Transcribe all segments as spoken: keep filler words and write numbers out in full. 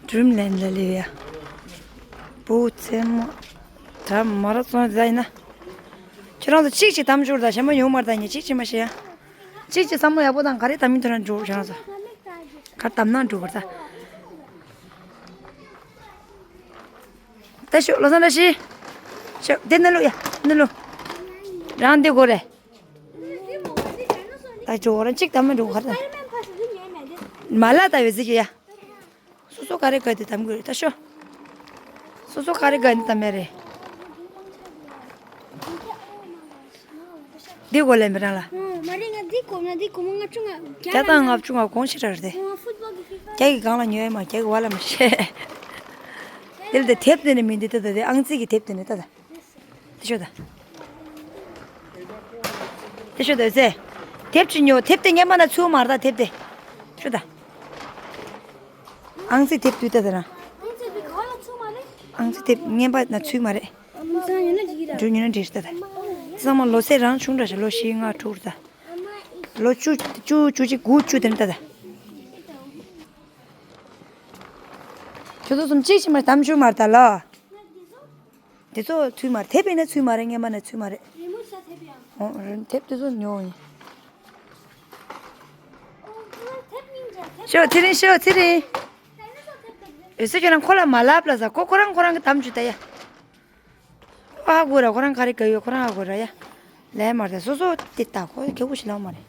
Dreamland ལ་སླེབས་ཡ། བུ་མཚན་མོ། ད་མ་ར་ཙོང་ཟ་ཡིན་ན། ཁྱེད་རང་ཚོ་གཅིག་གཅིག་དམ་འཇུར་ད་ཞེ་མ་ཡོང་མར་ད་ཉེ་གཅིག་གཅིག་མ་ཤེས་ཡ། གཅིག་གཅིག་བསམ་བློ་ཡག་པོ་དང་ག་རེ་དམ་མིན་ཐོ་རང་འགྲོ་ཁྱེད་རང་ཚོ། ག་རེ་དམ་ན་འགྲོ་གར་ད། ད་ཤོག་བློ་བཟང་བཀྲ་ཤིས། ཤོག་དེ་ནས་ལོ་ཡ་ནས་ལོ། རང་འདི་གོ་རེད། ད་འགྲོ་གོ་རང་གཅིག་དམ་མ་འགྲོ་གར་ད། མ་ལ་ད་ཡོད་ཟིག་ཡ། སོ་སོ་ག་རེ་ག་དེ་དམ་གི་རེད་ད་ཤོག་སོ་སོ་ག་རེ་ག་དེ་དམ་མེད་རེད། འདི་གོ་ལེན་པ་རང་ལ། ཨོ། མ་རེད། ང་འདི་གོ་ན་འདི་གོ་མ་ལྔ་བཅུ་ང་བརྒྱ་དང་ལྔ་བཅུ་ང་གོང་ཞིག་རག་རེད། ཨོ། ཕུཊ་བོལ་གི་ཕི་ཕ། རྒྱ་གི་སྒང་ལ་ཉོ་ཡ་མ་རྒྱ་གི་བ་ལ་མ་ཤེས། དེ་ལ་དེ་དེབ་དེ་ནས་མི་འདི་ལྟ་ད་དེ་ཨང་རྩིས་ཀྱི་དེབ་དེ་ནས་ལྟ་ད། དེ་ཤོད་ད། དེ་ཤོད་ད་ཟེ། དེབ་ཅིག་ཉོ། དེབ་དེ་ངས་མ་ན་ཚུར་མར་ད་དེབ་དེ། ཤོད་ད། ཨང་རྩིས་དེབ་དུས་ལྟ་ད་ན། ཨང་རྩིས་དེབ་ག་བ་ལ་ཚུར་མ་རེད། ཨང་རྩིས་དེབ་ངན་པ་ན་ཚུར་མ་རེད། འགྲོ་ཉོ་ན་འགྲིག་ད་ད། ཚང་མ་ལོ་ཚད་རང་ཆུང་དྲགས་ཤག་ལོ་བཞི་ལྔ་དྲུག་རེད་ད། ལོ་བཅུ་བཅུ་བཅུ་གཅིག་དགུ་བཅུ་དེ་ནས་ད་ད། ཁྱོད་ཚོ་གསུམ་གཅིག་ཅིག་མར་དམ་ཆུ་མར་ད་ལ། དེ་ཚོ་ཚུར་མར་དེབ་ཡིན་ན་ཚུར་མ་རེད། ངས་མ་ན་ཚུར་མ་རེད། རི་མོ་ཤ་དེབ་ཡང་། ཨོ་རི་དེབ་དེ་ཚོ་ཉོ་ཡིན། ཨོ་དེབ་སྙིང་རྗེ་དེབ། ཤོ་ཚེ་རིང་། ཤོ་ཚེ་རིང་། ད་ནི་ཚོ་དེབ་དེབ་རེད། ཨེ་སུ་ཁྱོད་རང་ཁོ་ལ་མ་ལབ་ལ་ཟ། ཁོ་ཁོ་རང་ཁོ་རང་གི་དམ་ཆུ་ད་ཡ། ཨ་གོ་ར་ཁོ་རང་ག་རེ་ག་ཡོད་ཁོ་རང་ཨ་གོ་ར་ཡ། ལས་མ་རེད། སོ་སོ་དེ་ལྟ་ཁོ་གེ་བོ་ཞིག་ལབ་མ་རེད།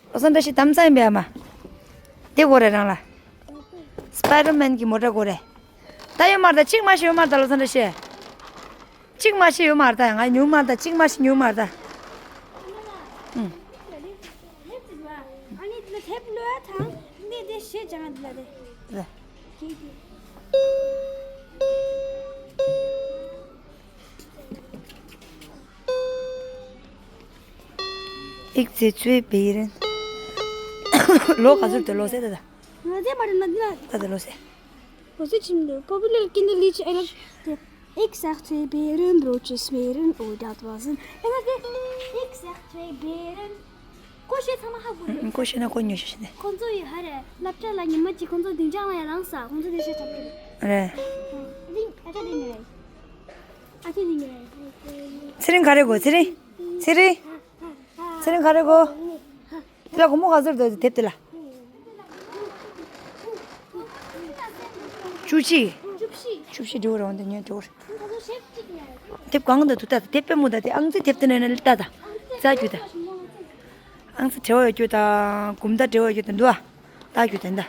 བློ་བཟང་བཀྲ་ཤིས་དམ་ཚ་ཡིན་པས་ཨ་མ། དེ་གོ་རེད་རང་ལ། སི་པའི་ཌར་མེན་གྱི་མོ་ཊ་གོ་རེད། ད་ཡོད་མ་རེད་ད། གཅིག་མ་ཤི་ཡོད་མ་རེད་ད། བློ་བཟང་བཀྲ་ཤིས། གཅིག་མ་ཤི་ཡོད་མ་རེད་ད། ང་ཉུང་མ་རེད་ད། གཅིག་མ་ཤི་ཉུང་མ་རེད་ད། ཨུང་། ཨ་ནི་དེ་ལ་དེབ་ཀློག་ཡ་དང་འདི་དེ་ཞེས་སྦྱང་ཡ་འདི་ལ་རེད། ལ། Ich zähle zu Bären. ལོ་ག་ཚོད་དེ་ལོ་ཟེར་ད་ད། ང་ཚོའི་བར་ན་ན། ད་ད་ལོ་ཟེར། Was ist denn der popular Kinderlied einer der Ich sag zwei Bären, Brot ist Bären, oh, das war ein. Ich sag zwei Bären. ཁོ་ཤེས་ཚང་མ་ཧ་གོ་རེད། ཁོ་ཤེས་ན་ཁོ་ཉོ་ཤེས་ཤེས་ནས། ཁོ་ཚོ་ཡི་ཧ་རེད། སློབ་གྲྭ་ལ་ཉི་མ་གཅིག་ཁོ་ཚོ་སྡིངས་ཆ་ལ་ཡར་ལངས་ས། ཁོ་ཚོ་དེ་ཤེས་ཐུབ་ཀྱི་རེད། རེད། ཨ་ཅག་དེ་ནི་རེད། ཨ་ཅག་དེ་ནི་རེད། ཚེ་རིང་ག་རེ་གོ། ཚེ་རིང་། ཚེ་རིང་། ཚེ་རིང་ག་རེ་གོ། དེ་ལ་སྒོར་མོ་ག་ཚོད་འདུག་དེབ་དེ་ལ། བཅུ་གཅིག་བཅུ་བཞི་འགྲོ་རུང་དེ་ཉོན་འགྲོ། དེབ་གང་འདུག་ད། དེབ་དཔེ་མོ་ད། དེ་ཨང་རྩིས་དེབ་དེ་ནས་ནས་ལྟ་ད། རྩ་རྒྱུ་ད། ཨང་རྩིས་བྲེ་བ་ཡོད་རྒྱུ་ད། གུམ་ད་བྲེ་བ་ཡོད་རྒྱུ་ད་འདུག་ཨ། ད་རྒྱུ་ད་ད།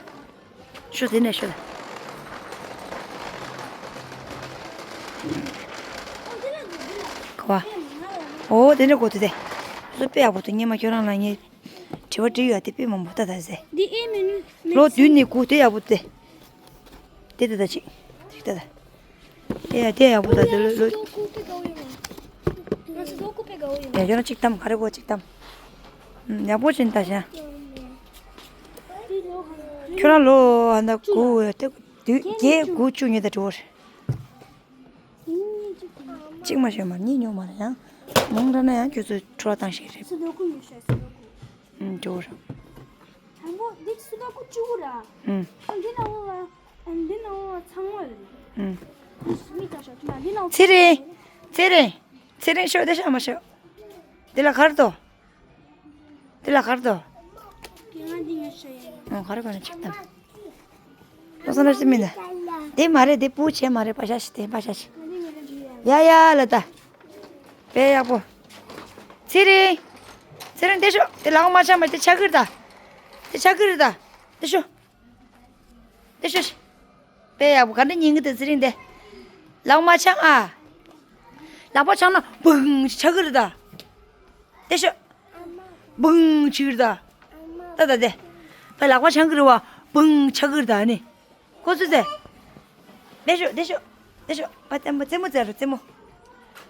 ཤོ་དེ་ནས་ཤོ་ད། ག་བ། ཨོ་དེ་འདྲ་གོ་དུ་དེ། སུ་དཔེ་ཡག་པོ་འདུག་སྔོན་མ་ཁྱོད་རང་ལ་ངས་དྲི་བ་དྲིས་ཡོད་དེ་དཔེ་མང་པོ་ལྟ་ད་ཟེར། འདི་ཨེ་མིན་ནི། ལོ་བདུན་ནས་དགུ་དེ་ཡག་པོ་དེ། དེ་དེ་ད་ཅིག་ཅིག་ད་ད། དེ་ཡ་དེ་ཡག་པོ་ད་དེ་ལོ་ལོ། ང་ཚོ་ལོ་ཀུ་པེ་དགའ་བོ་ཡོད་མ། ང་ཚོ་ལོ་ཀུ་པེ་དགའ་བོ་ཡོད་མ། ཡ་ཁྱོད་རང་གཅིག་གཏམ་ག་རེ་གོ་གཅིག་གཏམ། ཡག་པོ་ཅིག་ད་བྱ། ཁྱོད་རང་ལོ་ཧ་ད་དགུ་ཡ་དེ་དུས་བརྒྱད་དགུ་བཅུ་ཉིད་ད་འགྲོ་རེད། གཅིག་མ་ཤོད་མ་གཉིས་ཉོ་མ་རེད་ཡང་། མང་དྲགས་ན་ཡང་ཁྱོད་ཚོས་འཕྲོ་བརླག་བཏང་ཤེས་རེད། སུ་དོ་ཀུ་ཉོ་ཤོད་སུ་དོ་ཀུ། ཨུམ་འགྲོ་ར། དང་པོ་འདི་སུ་དོ་ཀུ་བཅུ་དགུ་ར། ཨུམ། ཨ་འདི་ནང་ལ་ཨ་འདི་ནང་ལ་ཚང་མ་རེད། ཨུམ། མི་ད་ཤོད་ཅི་ན་འདི་ནང་། ཚེ་རིང་། ཚེ་རིང་། ཚེ་རིང་ཤོད་དེ་ཤོད་མ་ཤོད། འདི་ལ་གར་དོ། དེ་ལ་གར་དོ། ང་འདི་ངས་ཤེས་ཡ། ཨོ་གར་གོ་ན་ཅིག་དང་། ལོ་སོང་ན་སི་མི་འདི། དེ་མ་རེད་དེ་པུ་ཆེ་མ་རེད་པ་ཤ་ཤི་དེ་པ་ཤ་ཤི། ཡ་ཡ་ལ་ད། དཔེ་ཡག་པོ། ཚེ་རིང་། ཚེ་རིང་དེ་ཤོ་དེ་ལག་མ་ཆ་མ་དེ་ཆ་གིར་ད། དེ་ཆ་གིར་ད། དེ་ཤོ། དེ་ཤོ་ཤི། དཔེ་ཡག་པོ་ག་འདྲ་ཉན་གི་འདུག་ཚེ་རིང་དེ། ལག་མ་འཆང་ཨ། ལག་པ་འཆང་ན་བུང་ཆགས་གི་རེད་ད། དེ་ཤོ། བུང་ཆགས་གི་རེད་ད། ད་ད་དེ། ད་ལག་པ་འཆང་གི་རེད་བ། བུང་ཆགས་གི་རེད་ད་ནི། ཁོ་ཚོས་དེ། དེ་ཤོ་དེ་ཤོ་དེ་ཤོ། ཨ་རྩེད་མོ་རྩེད་མོ་རྩེད་མོ།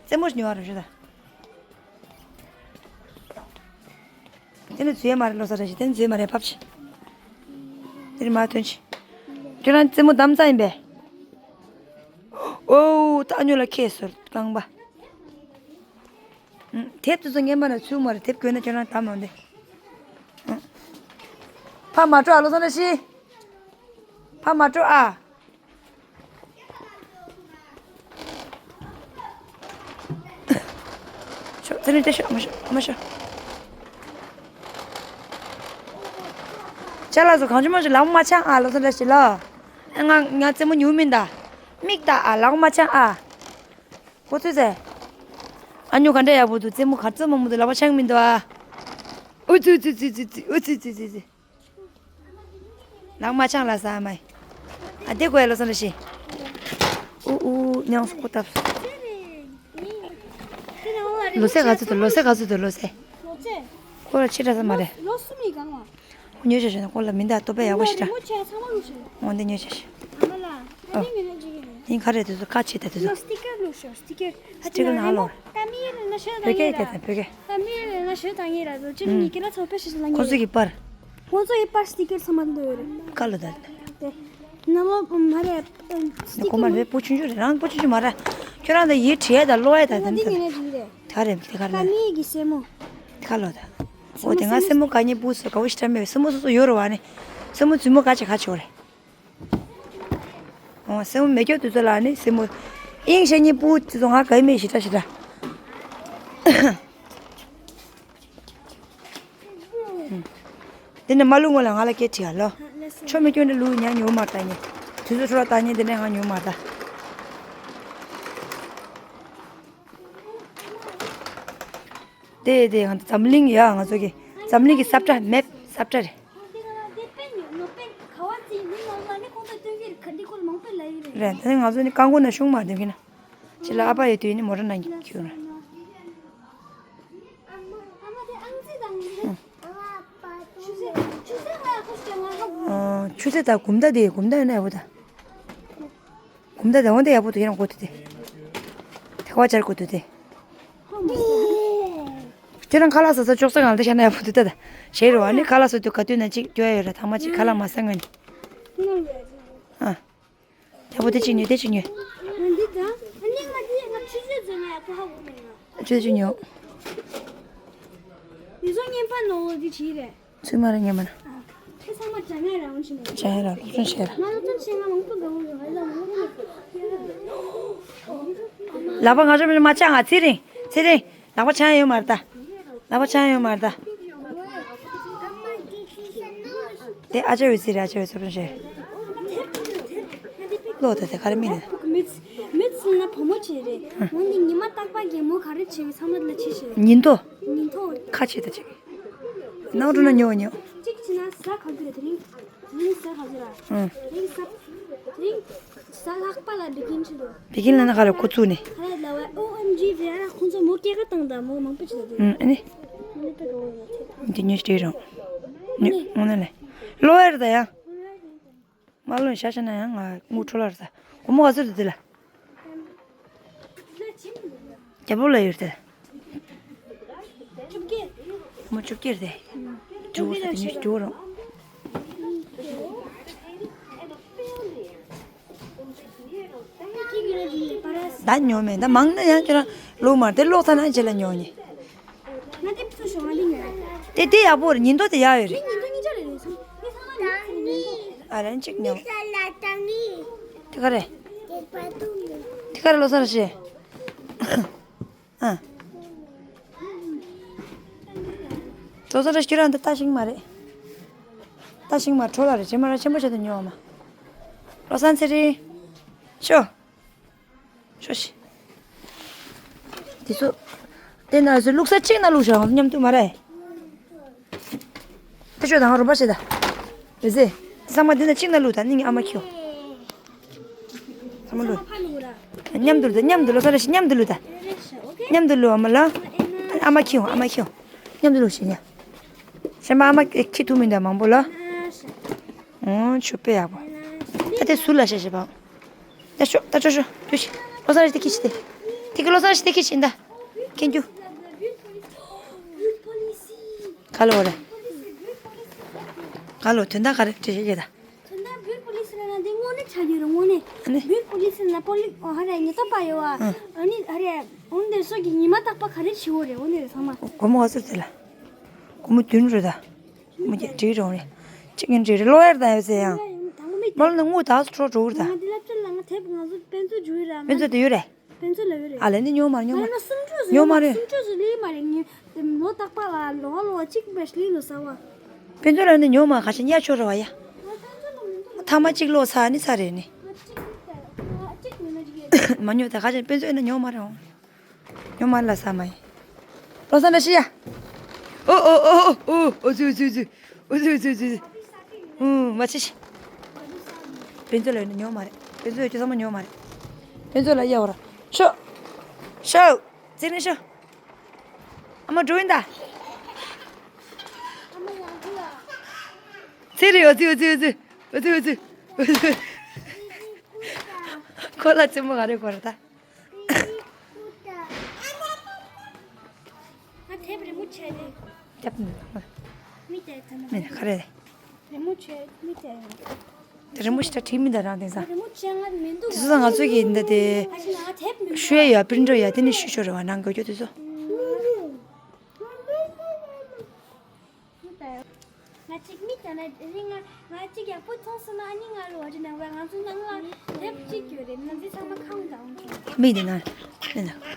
རྩེད་མོ་ཉོ་བ་རེད་ཤོ་ད། དེ་ནི་བཟོས་མ་རེད་ལོ་སར་རེད་ཤི། དེ་ནི་བཟོས་མ་རེད་ཕབ་ཤི། དེ་ནི་མ་ཐོན་ཤི། ཁྱོད་རང་རྩེད་མོ་དམ་རྩ་ཡིན་པས། ཨོ་ད་ཉོ་ལ་ཁེ་སོར་རྐང་པ། ཨུམ། དེབ་དེ་ཚོ་སྔན་མ་ནས་ཚུད་མ་རེད། དེབ་དགོས་ན་ཁྱོད་རང་གདམ་ཡོང་དེ། ཕར་མ་འགྲོ་ཨ། བློ་བཟང་བཀྲ་ཤིས། ཕར་མ་འགྲོ་ཨ། ཤོག་ཚེ་རིང་། དེ་ཤོག་མ་ཤོག་མ་ཤོག་ཅ་ལག་ཚོ་གང་བྱུང་མང་བྱུང་ལག་པ་མ་འཆང་ཨ། བློ་བཟང་བཀྲ་ཤིས་ལ། ཨ་ང་ང་རྩེད་མོ་ཉུང་མིན་ད། མིག་ལྟ་ཨ། ལག་པ་མ་འཆང་ཨ། གོ་ཐོས་ཟེ། ཨ་ཉོ་ག་འདྲ་ཡག་པོ་འདུག་རྩེད་མོ་ག་ཚོད་མང་པོ་འདུག་ལག་པ་འཆང་མི་འདུག་ཨ། ཨུ་ཙི་ཙི་ཙི་ཙི་ཙི། ཨུ་ཙི་ཙི་ཙི་ཙི། ལག་མ་འཆང་ལ་ཟ་མ་ཡི། ཨ་དེ་དགོས་ཡ། བློ་བཟང་བཀྲ་ཤིས། ཨུ་ཨུ། མྱང་སོ་ཁོ་ཐབས་སོ། ལོ་སེ་ག་ཚོད་འདུག་ལོ་སེ་ག་ཚོད་འདུག་ལོ་སེ། ལོ་ཚད། ཁོ་ལ་ཕྱི་དྲགས་ས་མ་རེད། ལོ་གསུམ་ཡི་གང་བ། ཁོ་ཉོས་བྱས་བྱས་ན་ཁོ་ལ་མི་འདའ་ལྟོ་པས་ཡག་པོ་ཞིག་ར། རི་མོ་ཆེ་ཚང་མ་ལོ་ཆེ། འོ་འདི་ཉོས་བྱས་ཤིག་ཨ་མ་ལ། ཨ་ནི་ངས་ནས་ཅིག་ཡིན། ཡིན་ག་རེ་དེ་ཚོ་ཁ་ཕྱེ་ད་དེ་ཚོ། ལོ་སི་ཊི་ཀར་ལོ་ཤོ་སི་ཊི་ཀར། ཨ་སི་ཊི་ཀར་ནང་ལོ། ཀ་མི་ལ་ན་ཤོ་ད་བོད་སྐད་ཡིན་ད་བོད་སྐད། ཀ་མི་ལ་ན་ཤོ་ད་ངེ་ར་ཚོ་ཅི་ནི་ཉི་ཀི་ལ་ཚོ་པེ་ཤི་ཤི་ལ་ངེ། ཁོ་ཚོ་གི་པར། ཁོ་ཚོ་གི་པར་སི་ཊི་ཀར་ཚང་མ་འདོད་རེད། ཀ་ལོ་ད། དེ། ན་ལོ་མ་རེད། སི་ཊི་ཀར་ཁོ་མ་རེད། པོ་ཆུང་ཆུང་རེད། རང་པོ་ཆུང་ཆུང་མ་རེད། ཁྱོད་རང་ད་ཡི་བྲིས་ད་ལོ་ཡ་ད། ད་འདི་ངེ་ནས་ཅིག་རེད། ད་རེད་དེ་ག་རེད། ཀ་མི་གི་སེ་མོ། ཁ་ལོ་ད། འོ་དེ་ང་སེ་མོ་ག་ཉེ་བུ་སོ་ག་བོ་ཤི་ཏྲ་མེ་སེ་མོ་སོ་སོ་ཡོད་རེད་བ་ནི། སེ་མོ་བཙུན་མོ་ག་ཅེ་ག་ཆོ་རེད། འོ་སེ་མོ་མེ་སྐྱོ་དུ་ཚོ་ལ་ནི་སེ་མོ། ཨིང་ཤེ་ཉེ་བུ་དུ་ཚོ་ང་ག་མེ་ཤི་ཏྲ་ཤི་ཏྲ། དེ་ནི་མ་ལུ་ངོ་ལ་ང་ལ་སྐད་ཁྲི་ཡ་ལོ། ཆོ་མེ་སྐྱོ་འདྲ་ལུ་ཉ་ཉོ་མ་ཏ་ཉེ། དུ་ཚོ་ཁྲོ་ལ་ཏ་ཉེ་དེ་ནས་ང་ཉོ་མ་ཏ། དེ་དེ་ང་ཚོ་འཛམ་གླིང་ཡ་ང་ཚོ་གི་འཛམ་གླིང་གི་ས་བཀྲ་མེབ་ས་བཀྲ་རེད། རེད། དེ་ནས་ང་ཚོ་ནི་རྐང་འཁོར་ནང་ཤུང་མ་འདེམ་གི་ན། ཅི་ལ་ཨ་ཕ་ཡོད་དུས་ནི་མོ་ཊ་ནང་ཁྱུག་ར། ཆུ་ཚོད་དང་གུམ་ད་དེ་གུམ་ད་ཡོད་ན་ཡག་པོ་ད། གོམ་ད་དེ་འོན་ཏེ་ཡག་པོ་འདུག་ཡང་གོ་ཐུབ་དེ། ཐེ་བ་སྦྱར་གོ་ཐུབ་དེ། ཁྱོད་རང་ཁ་ལག་ཟ་ས་ཅོག་ཙེ་སྒང་ལ་དེ་བཞག་ན་ཡག་པོ་འདུག་ད་ད། ཞེ་རུ་བ་ནི་ཁ་ལག་ཟ་དུས་ག་དུས་ན་ཅིག་སྐྱོ་ཡོད་ར། ཐ་མ་ཅིག་ཁ་ལག་མ་ཟ་ངན། ཨ། ཡག་པོ་དེ་ཅིག་ཉོས་དེ་ཅིག་ཉོས། ཆུ་ཚོད་ཅིག་ཉོས། མི་བཟོ་བརྙན་པར་ནོར་བ་འདི་བྲིས་རེད། ཚུལ་མ་རེད་ཉན་མ་ན། ཁྱེད་ཚང་མ་དྲ་ངན་རང་བྱིན་མོད། དྲ་ངན་རང་སློབ་སྦྱོང་བྱས་ར། ང་སློབ་སྦྱོང་བྱས། ང་མང་པོ་འགའ་བོ་ཡོད། ང་ལ་མང་པོ་ཡོད། ལག་པ་ང་ཚོ་མ་ཆག་ང་ཚེ་རིང་། ཚེ་རིང་། ལག་པ་ཆག་ཡོད་མ་རེད་ད། ལག་པ་ཆག་ཡོད་མ་རེད་ད། དེ་ཨ་ཅག་འོད་ཟེར་རེད། ཨ་ཅག་འོད་ཟེར་སློབ་སྦྱོང་བྱས། ལོ་ད་དེ་ག་རེ་མིན་ནི། མི་ཚེ་ན་བུ་མོ་བྱས་རེད། འོན་ཏེ་ཉི་མ་རྟག་པར་རྒན་མོ་ག་རེ་བྱས་ཚང་མ་ལ་ཕྱི་བཤད། ཉིན་ཐོ། ཉིན་ཐོ། ཁ་ཕྱེ་ད་ཅིག་ནང་འགྲོ་ན་ཉོ་ཉོ། གཅིག་བྱས་ན་ཟ་ག་གི་རེད། དེ་རིང་། དེ་རིང་ཟ་ག་གི་ར། ཨང་། དེ་རིང་ཟ། དེ་རིང་ཟ་ལྷག་པ་ལ་བི་གིན་ཆི་ལོ། བི་གིན་ལ་ན་ག་ལ་ཁོ་ཚུགས་ནས། ག་ལ་ལ་བ་ཨོ་ཨེམ་ཇི་ཟེར་ར། ཁོ་ཚོ་མོ་སྐད་ག་བཏང་ད་མོ་མང་པོ་ཆི་ལ་དེ། ཨང་ཨ་ནི། མོ་ནི་པེ་ག་བོ་ལ་ཐེ། འདི་ཉོས་སྤྲད་རང་། ཉོ་ངོ་ན་ལེ། ལོ་ཡར་ད་ཡང་། མ་ལོན་ཤ་ཤ་ན་ཡང་ང་དངུལ་འཕྲོ་ལར་ས། སྒོར་མོ་ག་ཚོད་དུ་དེ་ལ། རྒྱ་བོ་ལ་ཡོད་དེ། སྒོར་མོ་བཅོ་བརྒྱད་དེ། བཅུ་དགུ་ས་དེ་ཉིས་བཅུ་རོ། ད་ཉོ་མེད་ད་མང་ན་ཡང་ཁྱོད་རང་ལོ་མར་དེ་ལོག་ཚ་ན་རྗེས་ལ་ཉོ་ཉེ། ང་དེ་ཕུ་ཤོ་ང་དེ་ཉོ། དེ་དེ་ཡག་པོ་རེད། ཉིན་ཐོ་དེ་ཡག་ཡོད་རེད། ཉིན་ཐོ་གཉིས་ཆ་རེད་རེད་སོང་། ཨ་རན་གཅིག་ཉོ། དེ་ག་རེད། དེ་ག་རེད་ལོ་སར་ཤེ། ཨ། ལོ་སར་ཤེ་རང་འདི་ལྟ་ཤིང་མ་རེད། ལྟ་ཤིང་མ་འཕྲོ་ལ་རེད། ཇེ་མ་ར་ཆེན་པོ་བྱེད་དུ་ཉོ་བ་མ། ལོ་སར་ཚེ་རིང་། ཤོ། ཤོ་ཤི། དེ་ཚོ། དེ་ན་ཚོ་བླུགས་ས་གཅིག་ན་བླུགས་ཤོག་མཉམ་དུ་མ་རེད། དེ་ཤོ་དང་རོ་པ་ཤེ་ད། རེ་ཟེ། ཚང་མ་འདི་ན་གཅིག་ན་བླུགས་ད་ནི་ངའི་ཨ་མ་ཁྱོ། ཚང་མ་བླུགས། མཉམ་དུ་བླུགས་ད་མཉམ་དུ་བླུགས་ས་རེ་ཤི་མཉམ་དུ་བླུགས་ད། མཉམ་དུ་བླུགས་ཨ་མ་ལ། ཨ་མ་ཁྱོ་ཨ་མ་ཁྱོ། མཉམ་དུ་བླུགས་ཤེ་ཉ། ཤེ་མ་ཨ་མ་ཁྱི་ཐུག་མི་འདུག་མང་པོ་ལ། འོ་ཆུ་པེ་ཡག་པོ། ད་དེ་ཟུར་ལ་ཤ་ཤེ་པ། ད་ཤོག་ད་ཤོག་ཤོག་དུ་ཤི། ལོ་སར་ཤི་དེ་ཁྱི་ཤི་དེ། དེ་གི་ལོ་སར་ཤི་དེ་ཁྱི་ཤི་ད། ཁྱེད་རྒྱུ། ག་ལོ་རེད། ག་ལོ་དོན་དག་ག་རེ་འདྲི་ཤེས་ཀྱི་ད། དོན་དག་བུད་པོ་ལི་སི་ལ་ན་དེ་དངོས་གནས་ཆགས་ཡོད་རེད་དངོས་གནས། ཨ་ནི། བུད་པོ་ལི་སི་ལ་ན་པོ་ལི་ཨོ་ཧ་རེ་ཉེ་ཏོ་པ་ཡོད་ཨ། ཨ་ནི་ཧ་རེ། འོན་ཏེ་སོ་གི་ཉི་མ་རྟག་པ་ག་རེ་བྱེད་འོ་རེད། འོན་ཏེ་ཚང་མ། སྒོར་མོ་ག་ཚོད་ཟེར་ལ། སྒོར་མོ་བདུན་རེད་ད། སྒོར་མོ་བརྒྱད་འགྲིག་རོགས་རེད། གཅིག་གིན་འགྲིག་རེད། ལོ་ཡར་ད་ཡོད་ཟེར་ཡང་། དང་པོ་མི་མ་ལོ་ན་དངུལ་དག་སུ་འཕྲོ་འགྲོ་གི་རེད་ད། ང་འདི་ལབ་ཚོད་ལ་ང་དེབ་ང་ཚོ་དཔེ་མཛོད་འཇུག་ཡོད་ར། དཔེ་མཛོད་དུ་ཡོད་རེད། དཔེ་མཛོད་ལ་ཡོད་རེད། ཨ་ལས་ནི་ཉོ་མ་རེད། ཉོ་མ་ང་རེད། ལ་སུམ་ཅུ་ཟེར་ཉོ་མ་རེད། སུམ་ཅུ་ཟེར་ལི་མ་རེད། ངས་ལོ་རྟག་པ་ལ་ལོ་ལོ་གཅིག་པས་ལི་ལོ་ཟ་བ། དཔེ་མཛོད་ལ་ནི་ཉོ་མ་ཁ་ཤས་ཉར་ཆོག་རེད་བ་ཡ། ང་དཔེ་མཛོད་ལ་མི་འདུག་ཐ་མ་གཅིག་ལོ་ཚར་ནི་ཚར་རེད་ནི། ང་གཅིག་ང་གཅིག་མིན་ན་གཅིག་ཡོད། མ་ཉོ་ད་ཁ་ཤས་དཔེ་མཛོད་ནི་ཉོ་མ་རེད་འོང་། ཉོ་མ་ལ་ས་མ་ཡིན། བློ་བཟང་བཀྲ་ཤིས་ཡ། ཨོ་ཨོ་ཨོ་ཨོ་ཨོ་ཙི་ཙི་ཙི། ཨོ་ཙི་ཙི་ཙི། ཨུ་མ་ཆི་ཤི། དཔེ་མཛོད་ལ་ཡོད་ན་ཉོ་མ་རེད། དཔེ་མཛོད་ཡོད་ཀྱི་ཚང་མ་ཉོ་མ་རེད། དཔེ་མཛོད་ལ་གཡར་བ་ར། ཤོག་ཤོག་ཙི་ནི་ཤོག་ཨ་མ་འགྲོ་ཡིན་ད། ཚེ་རིང་ཨོ་ཙི་ཨོ་ཙི་ཨོ་ཙི། ཨོ་ཙི་ཨོ་ཙི། ཁོ་ལ་རྩེད་མོ་ག་རེ་དགོས་རེད་ད། ང་དེབ་རི་མོ་བྱས་ཏེ། རྒྱབ་ནས་མི་དེ་ཚང་མ། མི་ནི་ག་རེ་རེད། རི་མོ་བྱས་མི་དེ། དེ་རི་མོ་ཞིག་ད་བྲིས་མི་འདུག་རང་དེང་སང་། རི་མོ་བྱས་ང་མི་འདུག་དེ་ཚོ་ང་ཚོ་གི་འདི་དེ། ཨ་ཤི་ང་དེབ་མི་འདུག་ཤུ་ཡ་ཡ་པི་རིན་ཊར་ཡ་དེ་ནི་ཤུ་ཤོ་རེད་བ་ནང་དགོས་རྒྱུ་དེ་ཚོ། ང་གཅིག་མི་དེ་ན་རིང་ང་ང་གཅིག་ཡག་པོ་མཐོང་སོང་ན་ཨ་ནི་ང་རུ་བ་ཅི་ནང་བས་ང་ཚོ་ནང་ལ་དེབ་གཅིག་ཡོད་རེད། ང་ཚོའི་ཚང་མ་ཁང་དང་མི་དེ་ན།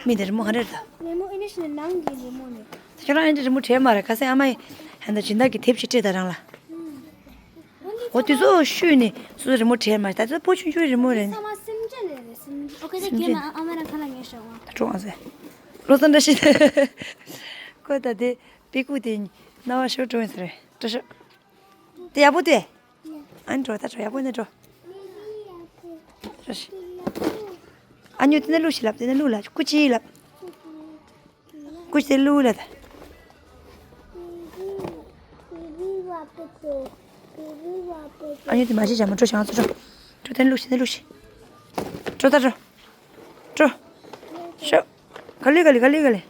མི་དེ་རི་མོ་ག་འདྲ་རེད་ད། རི་མོ་ཨེ་ནི་ཤི་ནང་གི་རི་མོ་ནི། ཁྱེད་རང་ཨེ་འདྲ་རི་མོ་བྲིས་མ་རེད། ཁ་སང་ཨ་མ་ཡིས་ཧན་ད་སྦྱིན་བདག་གི་དེབ་ཞིག་སྤྲད་ད་རང་ལ། འོ་དེ་ཚོ་ཤུས་ནི་སོ་སོ་རི་མོ་བྲིས་མ་རེད། ད་ཚོ་པོ་ཆུང་ཆུང་རི་མོ་རེད། ཚང་མ་སེམས་ཅན་རེད་རེད་སེམས་ཅན། ཨོ་ཁེ་ད་སེམས་ཅན། ཨ་མ་རང་ཁ་ལ་ངས་ཤོག་ཨ། ད་གྲོགས་ཨ་ཟེ། བློ་བཟང་བཀྲ་ཤིས། ཁོ་ད་དེ། པི་ཀུ་དེ་རྣ་བ་ཤོར་འགྲོ་ཡིན་ས་རེད། སྐྲ་ཤོག་དེ་ཡག་པོ་དེ། ཨ་ནི་འགྲོ་ད་འགྲོ་ཡག་པོ་ནི་འགྲོ། སྐྲ་ཤོག་ཨ་ཉོ་དེ་ནས་གླུ་ཞིག་ལབ། དེ་ནས་གླུ་ལབ། ཀུ་ཅི་ལབ། ཀུ་ཅི་དེ་གླུ་ལབ་ད། ཨ་ཉོ་དེ་མ་ཤེས་བྱ་མ་འགྲོ་ཞང་ཚོ་འགྲོ། འགྲོ་དེ་ནས་གླུ་ཞིག་དེ་ནས་གླུ་ཞིག་འགྲོ་ད་འགྲོ། འགྲོ། ཤོག་ག་ལེ་ག་ལེ་ག་ལེ་ག་ལེ།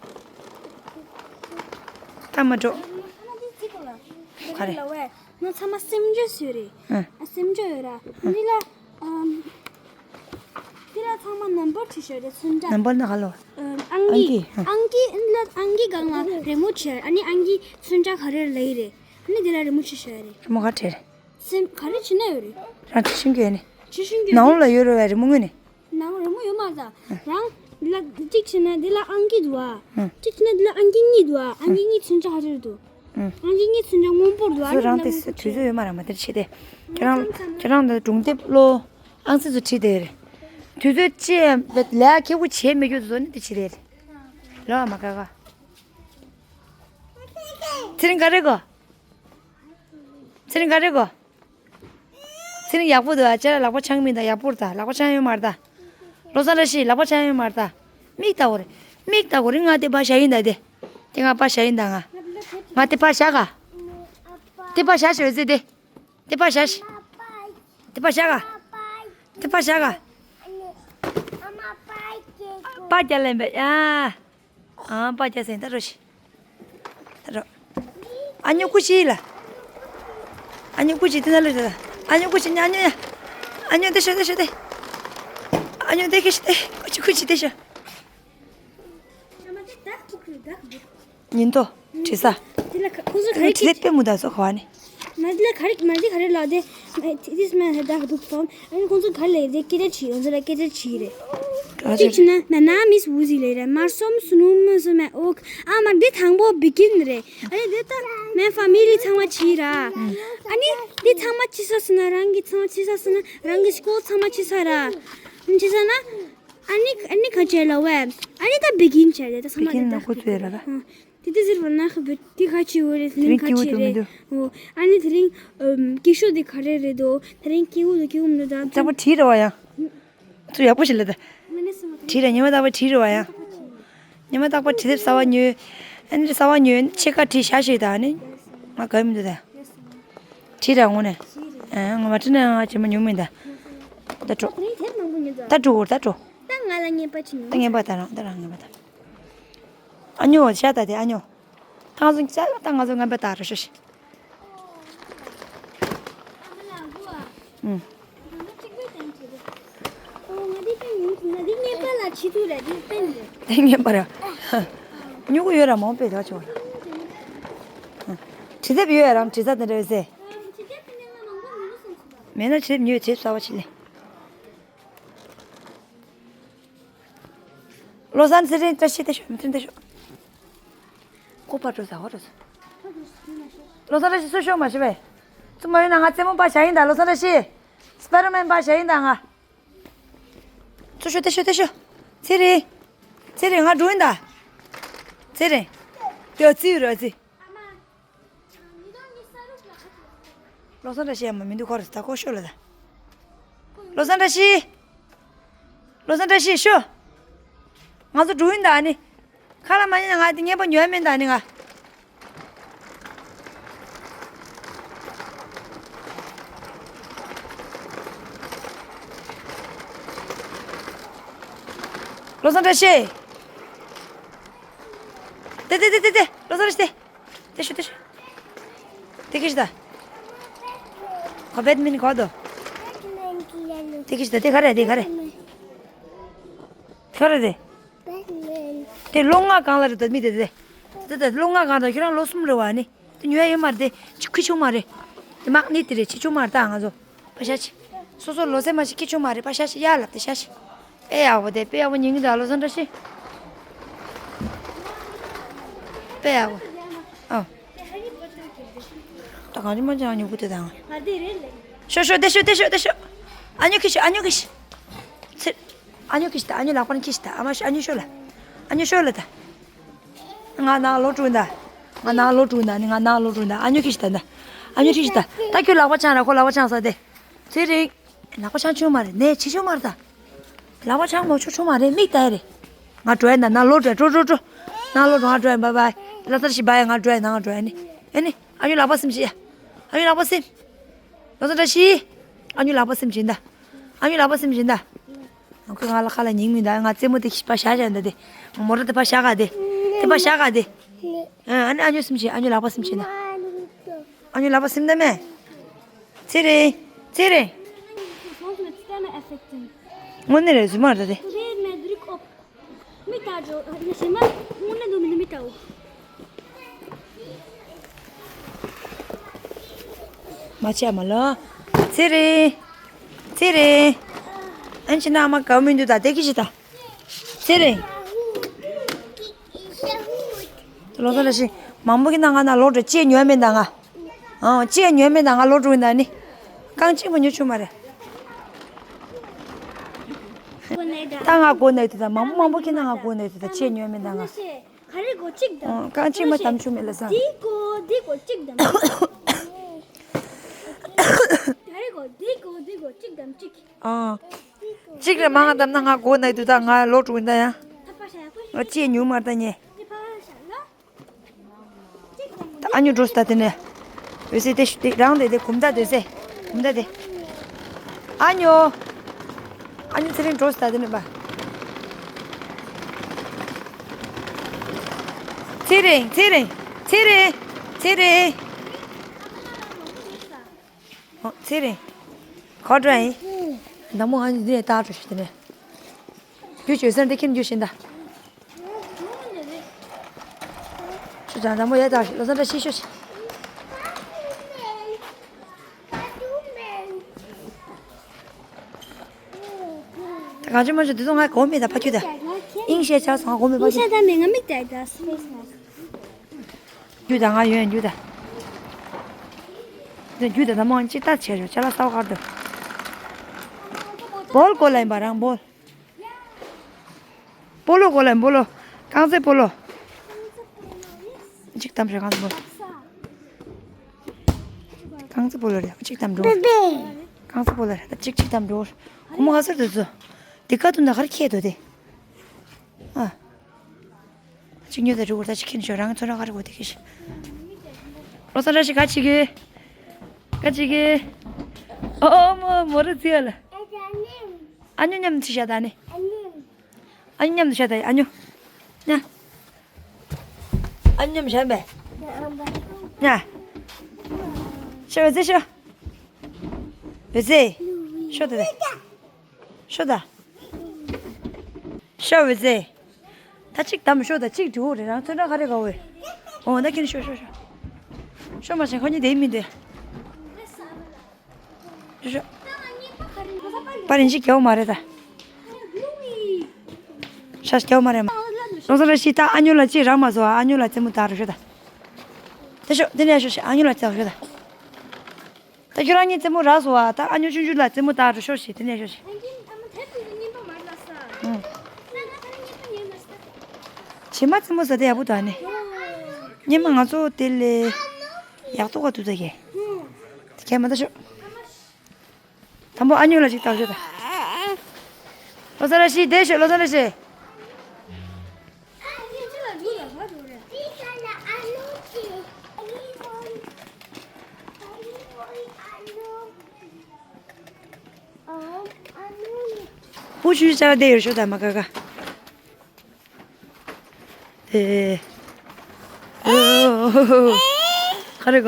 ད་མ་འགྲོ། ག་རེ། ང་ཚང་མ་སེམས་ཅན་བཟོས་རེད། ཨ། ཨ་སེམས་ཅན་ཡོད་ར། འདི་ལ་ཨམ། འདི་ལ་ཚང་མ་ནམ་བར་བྲིས་བཞག་རེད་ཚོན་ཁྲ། ནམ་བར་ན་ག་ལོ། ཨམ། ཨང་ཀི། ཨང་ཀི། ཨང་ཀི་འདི་ལ་ཨང་ཀི་སྒང་ལ་རི་མོ་བྲིས། ཨ་ནི་ཨང་ཀི་ཚོན་ཁྲ་ག་རེ་ལབ་ཀྱི་རེད། ཨ་ནི་འདི་ལ་རི་མོ་བྲིས་བཞག་རེད། རི་མོ་ག་བྲིས་རེད། སེམས་ག་རེ་བྲིས་ན་ཡོད་རེད། རང་བྲིས་ཤེས་ཀྱི་ཡོད་ནི། བྲིས་ཤེས་ཀྱི་ཡོད་ནི། ནང་ལོགས་ལ་ཡོད་རེད་བའི་རི་མོ་དངོས་ནི། ནང་རི་མོ་ཡོད་མ་རེད་ད། རང་འདི་ལ་གཅིག་བྱས་ན་འདི་ལ་ཨང་ཀི་འདུག་ཨ། ཨང་། གཅིག་བྱས་ན་འདི་ལ་ཨང་ཀི་གཉིས་འདུག་ཨ། ཨང་ཀི་གཉིས་ཚོན་ཁྲ་ག་རེ་རེད་འདུག་ཨང་། ཨང་ཀི་གཉིས་ཚོན་ཁྲ་སྔོན་པོ་འདུག་ཨ། ཚོ་རང་དེ་དུས་ཚོད་ཡོད་མ་རེད་མ་དེར་བྱེད་དེ། ཁྱེད་རང་ཁྱེད་རང་འདི་སྒྲུང་དེབ་ཀློག་ཨང་སི་ཚོ་བྲིས་དེ་རེད། དུས་ཚོད་ཅི་ལས་ཁེ་བོ་བྱེད་མི་རྒྱུ་ཚོ་ནི་དེ་བྱེད་དེ་རེད། ལོ་མ་ཁ་ཁ། ཚེ་རིང་ག་རེ་གོ། ཚེ་རིང་ག་རེ་གོ། ཚེ་རིང་ཡག་པོ་འདུག་ཨ། ཁྱེད་རང་ལག་པ་འཆང་མི་འདུག་ཡག་པོ་རེད་ད། ལག་པ་འཆང་ཡོད་མ་རེད་ད། བློ་བཟང་བཀྲ་ཤིས་ལག་པ་འཆང་ཡོད་མ་རེད་ད། མིག་ལྟ་བོ་རེད། མིག་ལྟ་བོ་རེད། ང་དེ་ཕར་བཞག་ཡིན་ད་དེ། དེ་ང་ཕར་བཞག་ཡིན་ད་ང་། ང་དེ་ཕར་བཞག་ག་དེ་ཕར་བཞག་ཞོག་ཟེར་དེ། དེ་ཕར་བཞག་ཤི། དེ་ཕར་བཞག་ག་དེ་ཕར་བཞག་ག་པ་རྒྱ་ལེན་པས་ཡ། ཨ་པ་རྒྱ་སེང་ད་རོ་ཤི། ད་རོ། ཨ་ཉོ་ཀུ་ཤི་ལ། ཨ་ཉོ་ཀུ་ཤི་དེ་ན་ལོ་ཤི། ཨ་ཉོ་ཀུ་ཤི་ཉ་ཨ་ཉོ་ཡ། ཨ་ཉོ་དེ་ཤོ་དེ་ཤོ་དེ། ཨ་ཉོ་དེ་ཀི་ཤི་དེ་ཀུ་ཤི་ཀུ་ཤི་དེ་ཤོ། ཉིན་ཐོ། བྲིས་ས། དེ་ལ་ཁ་ཁོང་ཚོ་ག་རེ་དེ་ཚེ་ལེ་པེ་མུ་ད་སོ་ཁ་བ་ནི། མ་དེ་ལ་ག་རེ་མ་དེ་ག་རེ་ལ་དེ། This man had dark blue phone. ཨ་ནི་ཁོང་ཚོ་ག་རེ་ལ་དེ་སྐད་ཆ་བྱེད་ཡོང་ཚོ་ལ་སྐད་ཆ་བྱེད་རེད། གཅིག་བྱས་ན་ན་ན་མིས་ཝུ་ཟི་ལེ་རེད། མར་སོམ་སུ་ནུ་མ་སོ་མ་ཨོ། ཨ་མར་དེ་དང་པོ་བི་གིན་རེད། ཨ་ནི་དེ་ད་མེ་ཕ་མི་ལི་ཚང་མ་བྱེད་ར། ཨ་ནི་དེ་ཚང་མ་བྱེད་ས་སུ་ན་རང་གི་ཚང་མ་བྱེད་ས་སུ་ན་རང་གི་སྐོར་ཚང་མ་བྱེད་ས་ར། བྱེད་ས་ན། ཨ་ནི་ཨ་ནི་ག་བྱས་ལ་བས། ཨ་ནི་ད་བི་གིན་བྱས་རེད་ད་ཚང་མ་བི་གིན་དེ་ན་ད་ཁོ་ཚོ་ཡ་ར་ད། དེ་དེ་ཟེར་བ་ན་ཁ་བུ་དེ་ཁ་ཆེ་བོ་རེད། དེ་རིང་ཁ་ཆེ་རེད། ཨོ། ཨ་ནི་དེ་རིང་ཨམ་སྐྱིད་ཤོད་དེ་ག་རེ་རེད་དོ། དེ་རིང་སྐྱིད་བོ་དེ་སྐྱིད་བོ་མི་འདུག་ད་ཚ་པོ་བྲིས་རེད་བ་ཡང་། ཚུ་ཡག་པོ་ཞིག་ལ་ད། མི་ནི་སུ་མ་བྲིས་རེད། ཉི་མ་རྟག་པར་བྲིས་རེད་བ་ཡང་། ཉི་མ་རྟག་པར་བྲིས་དེབ་གསར་བ་ཉོས། ཨ་ནི་གསར་བ་ཉོས་ཕྱེད་ཀ་བྲིས་བཞག་ཞིག་ད་ཨ་ནི། ང་དགའ་མི་འདུག་ད། བྲིས་ར་ངོ་ནས། ཨ་ང་མ་བྲིས་ན་ང་བྱེད་མ་མྱོང་མིན་ད། ད་འགྲོ། དེ་རིང་དེབ་མང་པོ་ཉོས་ད། ད་འགྲོ་འོར་ད་འགྲོ། ད་ང་ལ་རྔན་པ་ཅིག་ཉོ། ད་རྔན་པ་ད་རང་ད་རང་རྔན་པ་ད། ཨ་ཉོ་བྱ་ད་དེ་ཨ་ཉོ། ད་ང་ཚོ་ད་ང་ཚོ་རྔན་པ་ད་ར་ཤོ་ཤི། ཨུ། ང་འདི་ད་ཉོས་ང་འདི་རྔན་པ་ལ་ ཁྱི་ཐུག་ལ་དེ་སྟེང་རེད། སྟེང་ངན་པ་ར། སྨྱུ་གུ་ཡོད་ར་མང་པོ་ཡོད་ཆོག་ར། དྲི་ཚབ་ཡོད་ཡ་རང་དྲི་ཚབ་དེ་འདྲ་ཡོད་ཟེ། མེད་ན་དྲི་ཚབ་ཉོས་དྲི་ཚབ་གསར་པ་ཕྱིན་ལེ། བློ་བཟང་ཚེ་རིང་བཀྲ་ཤིས་བདེ་ཤོག་མི་མཐུན་བདེ་ཤོག་ཁོ་པར་འགྲོ་ཟ་བ་འགྲོ་ཟ། བློ་བཟང་བཀྲ་ཤིས་སུ་ཤོག་མ་ཤི་བས། ཙུ་མ་ཡོད་ན་ང་རྩེད་མོ་པ་བཞག་ཡིན་ད་བློ་བཟང་བཀྲ་ཤིས། སི་པའི་ཌར་མེན་པ་བཞག་ཡིན་ད་ང་། ཚུར་ཤོག་ཏེ་ཤོག་ཏེ་ཤོག་ཚེ་རིང་། ཚེ་རིང་ང་འགྲོ་ཡིན་ད། ཚེ་རིང་། ཏེ་ཨ་ཙི་ཡོད་ར་ཨ་ཙི། བློ་བཟང་བཀྲ་ཤིས་ཡ་མ་མི་འདུག་ཁོ་རེ་ད་ཁོ་ཤོག་ལ་ད། བློ་བཟང་བཀྲ་ཤིས། བློ་བཟང་བཀྲ་ཤིས་ཤོག་ང་ཚོ་འགྲོ་ཡིན་ད་ཨ་ནི། ཁ་ལ་མ་ཉན་ན་ང་དེ་ངན་པ་ཉོ་ཡ་མིན་ད་ཨ་ནི་ང་། བློ་བཟང་བཀྲ་ཤིས། ཏེ་ཏེ་ཏེ་ཏེ་ཏེ་བློ་བཟང་བཀྲ་ཤིས་ཏེ། ཏེ་ཤོག་ཏེ་ཤོག་ཏེ་ཁི་ཤི་ད། ཁོ་བེད་མིན་ཁོ་དོ། ཏེ་ཁི་ཤི་ད་ཏེ་ག་རེ་ཏེ་ག་རེ། ཏེ་ག་རེ་ཏེ། དེ་ལོ་ལྔ་གང་ལ་རེད་དོ་མི་དེ་དེ། དེ་དེ་ལོ་ལྔ་གང་དང་ཁྱོད་རང་ལོ་གསུམ་རེད་བ་ནི། དེ་ཉོ་ཡ་ཡོད་མ་རེད་དེ། ཅི་ཁི་ཆུང་མ་རེད། དེ་མག་ནི་དེ་རེད་ཅི་ཆུང་མ་རེད་ད་ང་ཚོ། པ་ཤ་ཆི། སོ་སོ་ལོ་སེ་མ་ཞིག་ཁི་ཆུང་མ་རེད་པ་ཤ་ཆི་ཡ་ལབ་དེ་ཤ་ཆི། དཔེ་ཡག་པོ་དེ་དཔེ་ཡག་པོ་ཉིན་གྱི་ལོ་སེ་འདྲ་ཤི། དཔེ་ཡག་པོ། ཨ། ད་གང་ཅི་མ་ཅང་ཉོ་གི་དེ་དང་། ཤོ་ཤོ་དེ་ཤོ་དེ་ཤོ་དེ་ཤོ། ཨ་ཉོ་ཁི་ཤི་ཨ་ཉོ་ཁི་ཤི། ཚེ། ཨ་ཉོ་ཁི་ཤི་ད་ཨ་ཉོ་ལག་པ་ནི་ཁི་ཤི་ད་ཨ་མ་ཤི་ཨ་ཉོ་ཤོ་ལ། ཨ་ཉོ་ཤོ་ལ་ད། ང་ནང་ལོག་འགྲོ་ཡིན་ད། ང་ནང་ལོག་འགྲོ་ཡིན་ད་ནི་ང་ནང་ལོག་འགྲོ་ཡིན་ད་ཨ་ཉོ་ཁི་ཤི་ད་ད། ཨ་ཉོ་ཁི་ཤི་ད། ད་ཁྱོད་ལག་པ་འཆང་ར་ཁོ་ལག་པ་འཆང་ས་དེ། ཚེ་རིང་། ལག་པ་འཆང་ཆོག་མ་རེད་ནས་ཆི་ཆོག་མ་རེད་ད། ལག་པ་འཆང་མ་ཆོག་ཆོག་མ་རེད་མིག་ལྟ་ཡ་རེད། ང་འགྲོ་ཡ་ན་ནང་ལོག་འགྲོ་འགྲོ་འགྲོ་འགྲོ། ནང་ལོག་འགྲོ་ང་འགྲོ་ཡ་བའི་བའི། ལ་སར་ཞིག་བའི་ང་འགྲོ་ཡ་ནང་ང་འགྲོ་ཡ་ནི། ཨེ་ནི་ཨ་ཉོ་ལག་པ་སིམ་ཞིག་ཨ་ཉོ་ལག་པ་སིམ། ལོ་ས་འདྲ་ཤི། ཨ་ཉོ་ལག་པ་སིམ་བྱིན་ད། ཨ་ཉོ་ལག་པ་སིམ་བྱིན་ད། ཁོས་ང་ལ་ཁ་ལ་ཉིང་མི་འདའ་ང་རྩེད་མོ་དེ་ཕར་བཞག་བཞག་འདའ་དེ། མོ་ཊ་དེ་ཕར་བཞག་ག་དེ། དེ་ཕར་བཞག་ག་དེ། ཨ་ནི་ཨ་ཉོ་སིམ་བྱེད་ཨ་ཉོ་ལག་པ་སིམ་བྱེད་ན། ཨ་ཉོ་ལག་པ་སིམ་ད་མེ། ཚེ་རིང་། ཚེ་རིང་། དངོས་གནས་རེད་རྫུན་མ་རེད་དེ། མི་ལྟ་འགྲོ་ཞེ་མ་དངོས་གནས་འདུག་མི་འདུག་མི་ལྟའོ། མ་བྱས་མ་ལོ། ཚེ་རིང་། ཚེ་རིང་། ཨན་ཅི་ན་ཨ་མ་དགའ་མི་འདུག་ད་དེ་གི་ཞིག་ད། ཚེ་རིང་། ལོ་ས་ར་ཤི། མང་པོ་གི་ན་ང་ན་ལོག་འགྲོ་ཅེས་ཉོས་མེད་ད་ང་། ཨང་ཅེས་ཉོས་མེད་ད་ང་ལོག་འགྲོ་ཡིན་ད་ནི། རྐང་གཅིག་མ་ཉོ་ཆུ་མ་རེད། ད་ང་གོ་ནས་དེ་ད་མང་པོ་མང་པོ་གི་ན་ང་གོ་ནས་དེ་ད་ཅེས་ཉོས་མེད་ད་ང་། ག་རེ་གོ་གཅིག་དང་། ཨང་རྐང་གཅིག་མ་དམ་ཆུ་མེད་ལ་ས། འདི་གོ་འདི་གོ་གཅིག་དང་། ག་རེ་གོ་འདི་གོ་འདི་གོ་གཅིག་དང་གཅིག་ཨང་། གཅིག་རེ་མང་ང་བཏབ་ན་ང་གོ་ནས་དུ་ད་ང་ལོ་དྲུག་ཡིན་ད་ཡ། ང་ཅེས་ཉུང་མར་ད་ཉེ། ད་ཨ་ཉོ་འགྲོ་སི་ད་དེ་ནས། འོད་ཟེར་དེ་ཤུ་དེ་རང་དེ་དེ་གུམ་ད་དེ་ཟེ། གུམ་ད་དེ། ཨ་ཉོ། ཨ་ཉོ་ཚེ་རིང་འགྲོ་སི་ད་དེ་ནས་པ། ཚེ་རིང་ཚེ་རིང་ཚེ་རིང་ཚེ་རིང་། ཨོ་ཚེ་རིང་། ག་འགྲོ་ཡིན། མདའ་མོ་ཨ་ནི་འདི་ནས་བཏགས་འགྲོ་ཞིག་དེ་ནས། རྒྱུ་བྱོས་སར་འདི་ཁྱེར་རྒྱུ་བཞིན་ད། ཆུ་ཚང་མདའ་མོ་ཡ་བཏགས་ཤིག་ལོ་ས་འདྲ་ཤི་ཤོ་ཤི། ད་གང་བྱུང་མ་བྱུང་དེ་ཚོ་ང་གོ་མེད་ད་ཕ་ཁྱུ་ད། ཨིང་ཤེས་ཆགས་སོང་ང་གོ་མེད་ཕ་ཁྱུ། ཨིང་ཤེས་ད་མེད་ང་མིག་ད་ད་སི་པེ་སི་ན། རྒྱུ་དང་ང་ཡོད་རྒྱུ་དང་། རྒྱུ་དང་ད་མོ་ཅི་ལྟ་བྱས་རོ་ཅ་ལག་གསར་པ་གར་འདུག་བོལ་གོ་ལ་ཡིན་པ་རང་བོལ། སྤོ་ལོ་གོ་ལ་ཡིན་སྤོ་ལོ། རྐང་རྩེད་སྤོ་ལོ། གཅིག་གཏམ་རེད་རྐང་རྩེད་སྤོ་ལོ། རྐང་རྩེད་སྤོ་ལོ་རེད་གཅིག་གཏམ་འགྲོ། རྐང་རྩེད་སྤོ་ལོ་རེད་ད་གཅིག་གཅིག་གཏམ་འགྲོ། ཁོ་མོ་ག་ཚོད་དུ་ཚོ། འདི་ཀ་ཏུ་ན་གར་ཁྱེད་དོ་དེ། ཨ། གཅིག་ཉོས་ད་འགྲོ་གོ་ད་གཅིག་ཁྱེར་ཤོག་རང་ཚོ་རང་ག་རེ་གོ་དེ་ཁྱེར་ཤོག་ལོ་ས་ར་ཤི་ག་ཅིག་གི་ག་ཅིག་གི་ཨོ་མོ་མོ་རུ་ཚི་ཡ་ལ། ཨ་ཉོ་མཉམ་ཚི་ཤ་ད་ནི། ཨ་ཉོ་མཉམ་ཚི་ཤ་ད་ཨ་ཉོ། ཉ། ཨ་ཉོ་མཉམ་ཤ་བས། ཉ། ཤ་བས་ཚི་ཤ། བས་ཚི། ཤོ་ད་བས། ཤོ་ད། ཤོག་འོད་ཟེར། ད་གཅིག་དམ་ཤོག་ད་གཅིག་འགྲོ་རེད། རང་ཚོན་ཁྲ་ག་རེ་ག་འོས། འོ་ད་ཁྱེད་ཤོག་ཤོག་ཤོག་ཤོག་མ་བྱན་ཁོ་གཉིས་དེ་མི་འདོད། ཤོག་ཤོག་པ་རིན་ཅི་རྒྱལ་བ་མ་རེད་ད། ཤ་རྒྱལ་བ་མ་རེད་མ། རོང་ས་ར་ཤི་ད་ཨ་ཉོ་ལ་ཅི་རག་མ་བཟོ་ཨ་ཉོ་ལ་རྩེད་མོ་ད་རུ་ཤོག་ད། དེ་ཤོག་དེ་ནས་ཤོག་ཤི་ཨ་ཉོ་ལ་རྩེད་ཤོག་ད། ད་ཁྱོད་རང་གཉིས་རྩེད་མོ་རག་སོང་བ། ད་ཨ་ཉོ་ཆུང་ཆུང་ལ་རྩེད་མོ་ལྟ་འགྲོ་ཤོག་ཞེས་དེ་ནས་ཤོག་ཞེས། ཨ་ནི་ཨ་མ་དེབ་དེ་ཚོ་རྙིང་པ་མ་རེད་ལ་ས། ཨང་། ང་ང་ད་རྙིང་པ་ཉོས་མ་ས། བྱེ་མ་རྩེད་མོ་ཟ་དེ་ཡག་པོ་འདུག་ཨ་ནི། ཨོ། སྙེ་མ་ང་ཚོ་དེ་ལས་ཡག་ཏོག་ག་འདུག་ད་གས། ཨང་། དེ་གས་མ་ལྟ་ཤོག་དང་པོ་ཨ་ཉོ་ལ་ཅིག་ལྟ་ཤོག་ད། ལོ་ཙཱ་བཀྲ་ཤིས་བསྡད་ཤོག་ལོ་ཙཱ་བཀྲ་ཤིས། ཨུ་ཆུ་ཆ་བསྡད་ཡོད་ཤོག་ད་མ་ཀ་ཀ། ཨེ། ཨོ། ག་རེ་ག་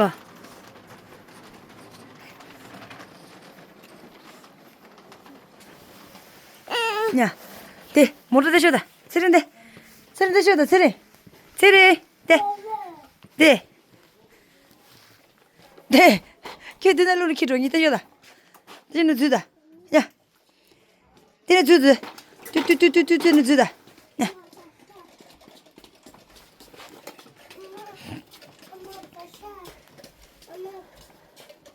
ཉ། དེ་མོ་ཊ་དེ་ཤོད་ད། ཚེ་རིང་དེ། ཚེ་རིང་དེ་ཤོད་ད་ཚེ་རིང་། ཚེ་རིང་། དེ། དེ། དེ། ཁྱོད་དེ་ན་ལུ་རུ་ཁྱི་འགྲོ་ཉི་དེ་ཤོད་ད། དེ་ནི་འཛུལ་ད། ཉ། དེ་ནས་འཛུལ་འཛུལ། ཏུ་ཏུ་ཏུ་ཏུ་ཏུ་ཏུ་ནས་འཛུལ་ད།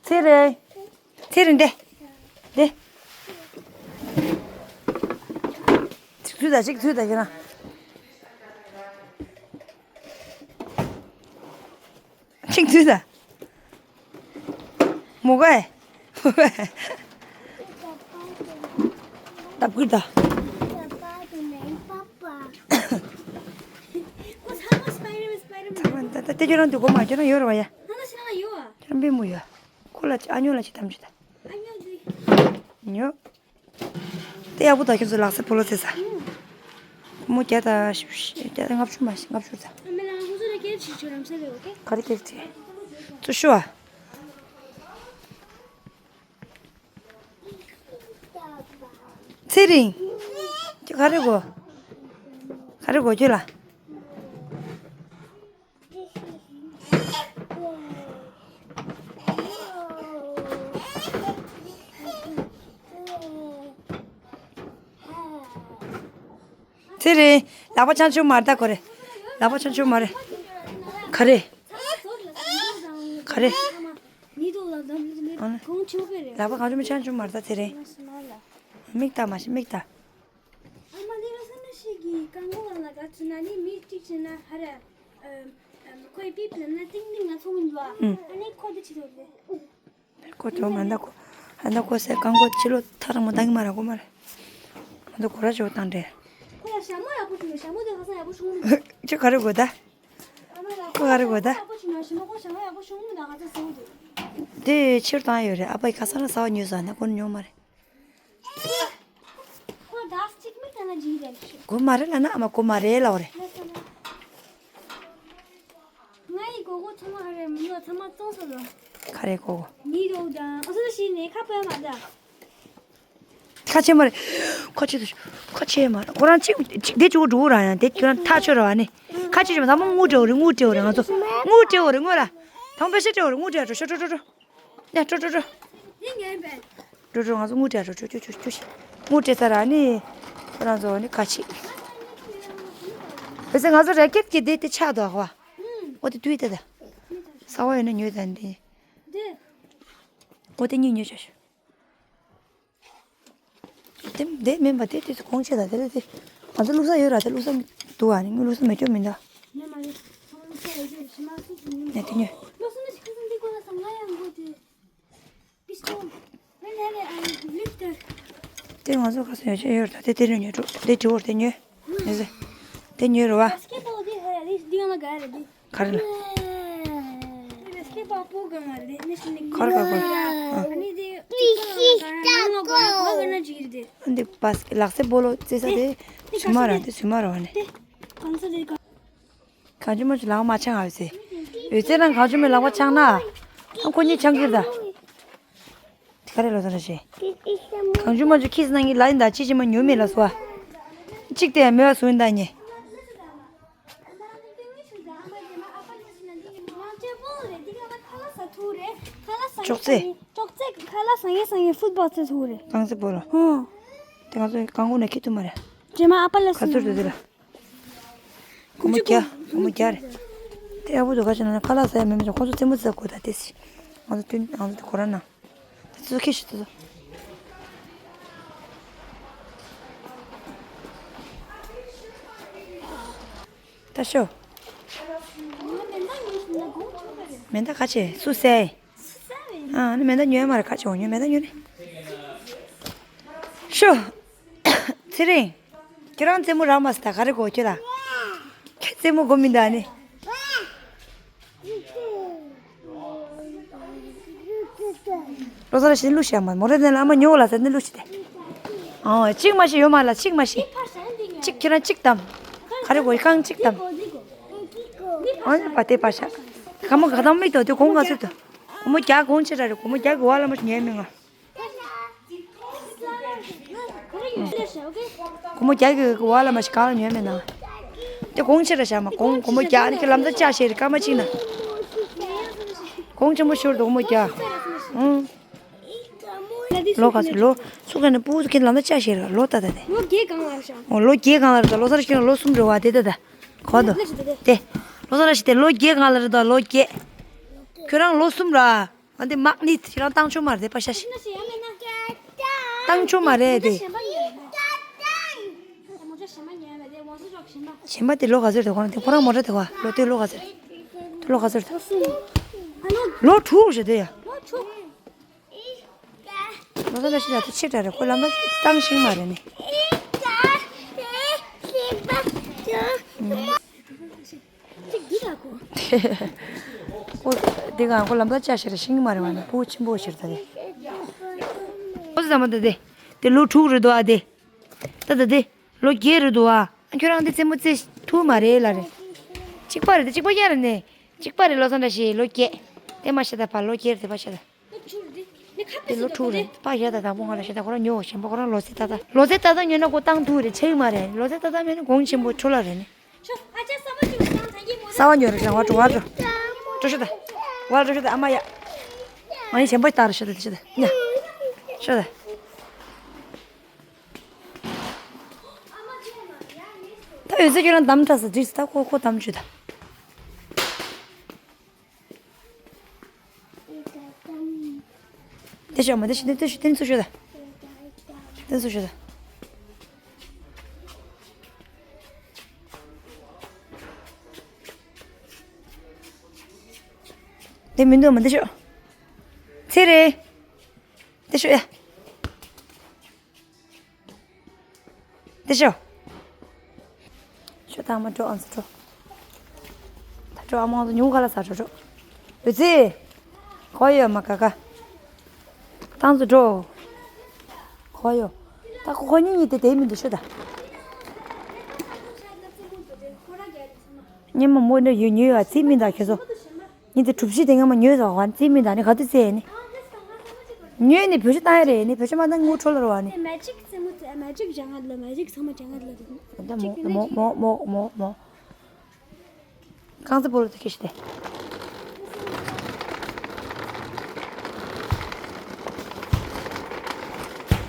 ཚེ་རིང་། ཚེ་རིང་འདི། འདི། ཅིག་འཛུལ་ད་ཅིག་འཛུལ་ད་ཁྱོད་རང་། ཅིག་འཛུལ་ད། མོ་ག་ཨེ། ལྟ་བུར་ད། ཚང་མ་ད་ད་ཏེ་ཁྱོད་རང་འདུག་གོ་མ་ཁྱོད་རང་ཡོད་རེད་བ་ཡ། ཁྱོད་རང་པུས་མོ་ཡོད། ཁོ་ལ་ཅི་ཨ་ཉོ་ལ་ཅི་དམ་ཅི་ད། ཉོ། དེ་ཡག་པོ་ད་ཁྱོད་ཚོ་ལག་ས་ཕོ་ལོ་ཚེ་ས། མོ་བརྒྱ་དང་བཞི་བཅུ་བཞི་བརྒྱ་དང་ལྔ་བཅུ་མ་ལྔ་བཅུ་ཙམ། ཨ་མེ་ལགས་ང་ཚོ་ལ་སྐད་ཆ་ཞིག་བྱོས་རམ་ས་རེད་ཨོ་ཀེ། ག་རེ་སྐད་ཆ་དྲིས། ཚུར་ཤོག་ཨ། ཚེ་རིང་། ཁྱོད་ག་རེ་དགོས། ག་རེ་དགོས་ཁྱོད་ལ། ཚེ་རིང་། ལག་པ་འཆང་ཆོག་མ་རེད་ད་གོ་རེ། ལག་པ་འཆང་ཆོག་མ་རེད། ག་རེ། ག་རེ། ཨ་ནི། ལག་པ་གང་བྱུང་མི་འཆང་ཆོག་མ་རེད་ད་ཚེ་རིང་། མིག་ལྟ་མ་ཤེས་མིག་ལྟ། ཨ་མ་འདི་ར་སེམས་ནས་ཤེས་ཀྱི་རྐང་མགོ་ལ་ལ་ག་ཚུད་ན་ནི་མི་གཅིག་བྱས་ན་ཧ་ར། ཨ་ཨ་ཁོའི་པིབ་ལབ་ན་ཏིང་ཏིང་ང་ཚོ་མི་འདུག་ཨ། ཨ་ནི་ཁོ་འདི་ཆི་ཐོག་རེད། ཁོ་ཚོ་མ་འདའ་ཁོ། ཨ་འདའ་ཁོ་སའི་རྐང་མགོ་ཕྱི་ལོགས་ཐག་རིང་མོ་འདང་གི་མ་ར་གོ་མ་རེད། ང་ཚོ་གོ་ར་ཆོག་བཏང་འདྲེ། ཁོ་ལ་ཞྭ་མོ་ཡག་པོ་བྱུང་ཞྭ་མོ་དེ་ཁ་སང་ཡག་པོ་བྱུང་། ཁྱོད་ག་རེ་དགོས་ད། ཨ་མ་ལགས་ཁོ་ག་རེ་དགོས་ད། ཡག་པོ་བྱུང་ཞྭ་མོ་ཁོ་ཞྭ་མོ་ཡག་པོ་བྱུང་མི་འདུག་ང་ཚོ་ཟེར་གི་འདུག་དེ་ཕྱིར་བཏང་ཡོད་རེད། ཨ་ཕ་ཡི་ཁ་སང་ར་ཟ་བ་ཉོས་ཟ་ན་ཁོ་ཉོ་མ་རེད། ཁོ་ཟླ་གཅིག་མིག་ལྟ་ན་འཇིག་རེད། དགོས་མ་རེད་ལབ་ན་ཨ་མ་དགོས་མ་རེད་ལབ་རེད། ང་ཡི་གོ་གོ་ཚང་མ་ཨ་རེ་མི་ཚང་མ་བཙོང་སོང་ལོ། ག་རེ་གོ་གོ། མི་རོ་དང་ཨ་སོ་ཞིག་ནས་ཁ་པོས་མ་ད། ཁ་ཆེ་མ་རེད། ཁ་ཆེ་དུ་ཁ་ཆེ་མ་རེད། ཁོ་རང་གཅིག་གཅིག་དེ་གཅིག་པོ་འགྲོ་གི་རང་ཡང་དེ་ཁྱོད་རང་ཐག་ཆོད་ར་བ་ནི། ཁ་ཆེ་ཆེ་མ་ཚང་མ་དངུལ་སྤྲད་འོ་རེད་དངུལ་སྤྲད་འོ་རེད་ང་ཚོ། དངུལ་སྤྲད་འོ་རེད་དངུལ་ལ། དང་པོ་ཤི་སྤྲད་འོ་རེད་དངུལ་སྤྲད་འགྲོ་ཤོག་འགྲོ་འགྲོ་འགྲོ། ཡ་འགྲོ་འགྲོ་འགྲོ། འགྲོ་འགྲོ་ང་ཚོ་དངུལ་སྤྲད་འགྲོ་འགྲོ་འགྲོ་འགྲོ་འགྲོ། དངུལ་སྤྲད་ཚར་ར་ནི། ཁོ་རང་ཚོ་ནི་ཁ་ཆེ། བེ་སེ་ང་ཚོ་རེ་ཀེད་ཀྱི་དེ་དེ་ཆག་འདུག་ཨ་ཁོ། འོ་དེ་དུས་དེ་ད། ས་བ་ཡོད་ན་ཉོས་ད་འདི། འོ་དེ་གཉིས་ཉོས་ཆོག་ཤོག་དེ་དེ་མིན་པ་དེ་དེ་གོང་ཆེ་ད་དེ་དེ་དེ། ང་ཚོ་བླུགས་ས་ཡོད་ར་དེ་བླུགས་ས་འདུག་ཨ་ནི་ངས་བླུགས་ས་མེད་སྐྱོ་མིན་ད། ཡོད་མ་རེད། ཚང་མ་བླུགས་ས་ཡོད་ཀྱི་རེད་ཞི་མ་སུ་ཞིག་ཡིན། ནས་དེ་ཉོས། བླུགས་ས་ན་ཞིག་ཁ་སང་འདི་གོ་ལ་སང་ང་ཡང་འགོ་དེ། པིས་ཏོང་། ཨ་ནི་ཨ་ནི་ཨ་ནི་ལིབ་སྟིག་དེ་ང་ཚོ་ཁ་སང་ཡོད་ཆེ་ཡོད་ར་དེ་དེ་རུ་ཉོས་འགྲོ་དེ་དྲི་བོར་དེ་ཉོས། ནས་ཟེ། དེ་ཉོས་ར་བ། སྐེད་པ་འོ་དེ་ཧ་ཡ་དེ་འདི་ཡང་ལ་ག་ར་དེ། ག་རེ་ལ། ག་རེ་ག་གོ། འདི་བ་ལག་སེ་སྦོ་ལོ་རྩེ་ས་དེ་སུ་མ་ར་དེ་སུ་མ་ར་བ་ནི། གང་བྱུང་མ་བྱུང་ལག་མ་འཆང་ཨ་ཟེ། འོད་ཟེར་རང་གང་བྱུང་མའི་ལག་པ་འཆང་ན། ཨ་ཁོ་གཉིས་འཆང་གིར་ད། ག་རེ་ལོ་ས་ར་ཞེ། གང་བྱུང་མ་བྱུང་ཁིས་ན་ངའི་ལ་ཡིན་ད་ཅི་ཅི་མ་ཉོ་མེད་ལ་སོ། གཅིག་དེ་མོས་བཟུང་ད་ཉེ། ཅོག་ཙེ། ཅོག་ཙེ་ཁ་ལག་ཟ་ཡས་ཟ་ཡས་ཕུཊ་བོལ་རྩེ་ཐུག་རེད། རྐང་རྩེད་སྤོ་ལོ། ཧོ། དེ་ང་ཚོ་རྐང་འཁོར་ནས་ཁྱེར་ཐུབ་མ་རེད། རྗེས་མ་ཨ་ཕ་ལ་ག་ཚོད་འགྲོ་དེ་ལ། སྒོར་མོ་བརྒྱ། སྒོར་མོ་བརྒྱ་རེད། དེ་ཨ་བུ་དུ་ག་ཅི་ན་ཁ་ལག་ཟ་ཡས་མེད་མི་ཚོ་ཁོང་ཚོ་རྩེད་མོ་རྩེ་དགོས་ད་དེ་སི། ང་ཚོ་བསྟུན་ང་ཚོ་དེ་ཁོ་རང་ན། དེ་ཚོ་ཁྱེར་ཤི་དེ་ཚོ། ད་ཤོ། མེ་མདའ་ག་ཆེ་སུ་སའི། ཨ་ནི་མེ་མདའ་ཉོས་མ་རེད་ག་ཆེ་འོ་ཉོས་མེ་མདའ་ཉོས་ནི། ཤོ། ཚེ་རིང་། ཁྱེད་རང་རྩེད་མོ་རག་མ་སི་ད་ག་རེ་གོ་ཁྱོད་ལ། ཁྱེད་རྩེད་མོ་གོ་མི་འདའ་ནི། ལོ་སར་ཞིག་བླུགས་ཤག་མ་མོ་རེ་ནས་ལ་ཨ་མ་ཉོ་ལ་ཟེར་ནི་བླུགས་ཤི་དེ། ཨོ་གཅིག་མ་ཤི་ཡོད་མ་ལ་གཅིག་མ་ཤི། གཅིག་ཁྱེད་རང་གཅིག་དམ། ག་རེ་གོ་ཡི་རྐང་གཅིག་དམ། ཨོ་ནི་པ་དེ་པ་ཤ། ག་མོ་ག་དམ་མིག་ཏོ་དེ་གོང་ག་ཚུལ་དུ། གོ་མོ་རྒྱག་གོང་ཆེ་ར་རེ་གོ་མོ་རྒྱག་གི་བ་ལ་མ་ཤི་ཉན་མི་ང་། སྒོར་མོ་བརྒྱ་གི་བ་ལ་མ་ཞིག་གང་ལ་ཉོས་མེད་ན། དེ་གོང་ཆེ་ར་བཞག་མ་གོང་སྒོར་མོ་བརྒྱ་ནི་ཁྱེད་ལམ་ད་ལྕགས་བཤད་རེད་སྐར་མ་གཅིག་ན། གོང་ཆེན་པོ་ཤོར་འདུག་སྒོར་མོ་བརྒྱ། ཨང་། ལོ་ག་ཚོད་ལོ་སུ་ག་ནས་སྤུ་གུ་ཚོ་ཁྱེད་ལམ་ད་ལྕགས་བཤད་རེད་ལོ་ད་ད་དེ། ལོ་བརྒྱད་གང་ལ་བཞག་ཨོ་ལོ་བརྒྱད་གང་ལ་རེད་ད་ལོ་སར་ཁྱེད་ལོ་གསུམ་རེད་བ་དེ་ད་ད། གོ་འདུག་དེ། ལོ་སར་ཞིག་དེ་ལོ་བརྒྱད་གང་ལ་རེད་ད་ལོ་བརྒྱད། ཁྱོད་རང་ལོ་གསུམ་ར། ཨ་འདི་མག་ནི་ཁྱེད་རང་བཏང་ཆོག་མ་རེད་པ་ཤ་ཤི། བཏང་ཆོག་མ་རེད་དེ། གཞན་པ་དེ་ལོ་ག་ཚོད་རེད་ཁོ་རང་དེ་ཁོ་རང་མོ་ཊ་དེ་ག་ལོ་དེ་ལོ་ག་ཚོད་རེད། དེ་ལོ་ག་ཚོད་རེད། ལོ་དྲུག་རེད་དེ་ཡ། ལོ་ས་ལ་ཤི་ལ་དེ་ཆེ་དྲགས་རེད་ཁོ་ལམ་པ་བཏང་ཤིང་མ་རེད་ནི། ཁོ་འདི་ག་ཁོ་ལམ་ད་ལྕགས་ཤེར་ཤིང་མ་རེད་བ་ནི་ཕྲུ་གུ་ཆེན་པོ་ཤེར་ད་རེད། ཁོ་ཚོ་ཚང་མ་ད་དེ་དེ་ལོ་དྲུག་རེད་འདུག་ཨ་དེ། ད་ད་དེ་ལོ་བརྒྱད་རེད་འདུག་ཨ། ཁྱོད་རང་དེ་རྩེད་མོ་རྩེ་ཐུབ་མ་རེད་ལ་རེད། གཅིག་པ་རེད་དེ་གཅིག་པ་ཡ་རེད་ནི། གཅིག་པ་རེད་ལོ་སང་འདྲ་ཞིག་ལོ་བརྒྱད། དེ་མ་ཤེས་ད་ཕ་ལོ་བརྒྱད་རེད་དེ་ཕ་ཤེས་ད། དེ་ལོ་དྲུག་རེད། ཕ་ཡ་ད་དང་པོ་ང་ལ་ཤེས་ད་ཁོ་རང་ཉོ་ཞིམ་པོ་ཁོ་རང་ལོ་ཚད་ད་ད་ལོ་ཚད་ད་ད་ཉོ་ན་ཁོ་བཏང་ཐུབ་རེད་ཆེ་གི་མ་རེད་ལོ་ཚད་ད་ད་མེད་ན་གོང་ཆེན་པོ་འཕྲོ་ལ་རེད་ནི། ཤོ་ཨ་ཅག་ས་བ་ཅུ་ས་ཐང་གི་མོ་ས་བ་ཉོ་རེ་ཞང་བ་འགྲོ་བ་འགྲོ། འགྲོ་ཤོད་ད། བ་འགྲོ་ཤོད་ད་ཨ་མ་ཡ། ང་ཡི་ཞེན་པ་ལྟར་ཤོད་ད་ཤོད་ད་ཉ། ཤོད་ད། ད་ཡོད་ཚད་ཁྱོད་རང་འདམ་བྲག་ས་འགྲིག་ས་ད་ཁོ་ཁོ་འདམ་བྱོས་ད། དེ་ཤོད་མ་དེ་ཤོད་དེ་ཤོད་དེ་ཚུར་ཤོད་ད། དེ་ཚུར་ཤོད་ད། དེ་མི་འདུག་མ་དེ་ཤོད། ཚེ་རེད། དེ་ཤོད་ཡ། དེ་ཤོ། ཤོ་ཐང་མ་འགྲོ་ཨང་སི་འགྲོ། ད་འགྲོ་ཨ་མ་ཚོ་ཉུང་ག་ལ་ས་འགྲོ་འགྲོ། འུ་ཙི། གོ་ཡོད་མ་ག་ག་ཏང་སུ་འགྲོ། གོ་ཡོད། ད་ཁོ་ཁོ་གཉིས་གཉིས་དེ་དེ་མི་འདུག་ཤོ་ད། སྙན་མ་མོ་ནི་ཡོད་ཉོས་ཡ་རྩིས་མི་འདུག་ཁྱེད་ཚོ། ཉིན་དེ་གྲུ་བཞི་དེ་སྔ་མ་ཉོས་སོང་ང་རྩིས་མི་འདུག་ནི་ག་དུས་རྩིས་ནི། ཉོས་ནི་བེད་སྤྱོད་བཏང་ཡ་རེད་ནི་བེད་སྤྱོད་མ་བཏང་དངུལ་འཕྲོ་ལ་རོ་བ་ནི། མེ་ཇིག་རྩེད་མོ་རྩེ་མེ་ཇིག་སྦྱང་ང་ལ་མེ་ཇིག་ཚང་མ་སྦྱང་ང་ལ་རེད། ད་མོ་མོ་མོ་མོ་མོ། རྐང་རྩེད་སྤོ་ལོ་དེ་ཁྱེར་ཤི་དེ།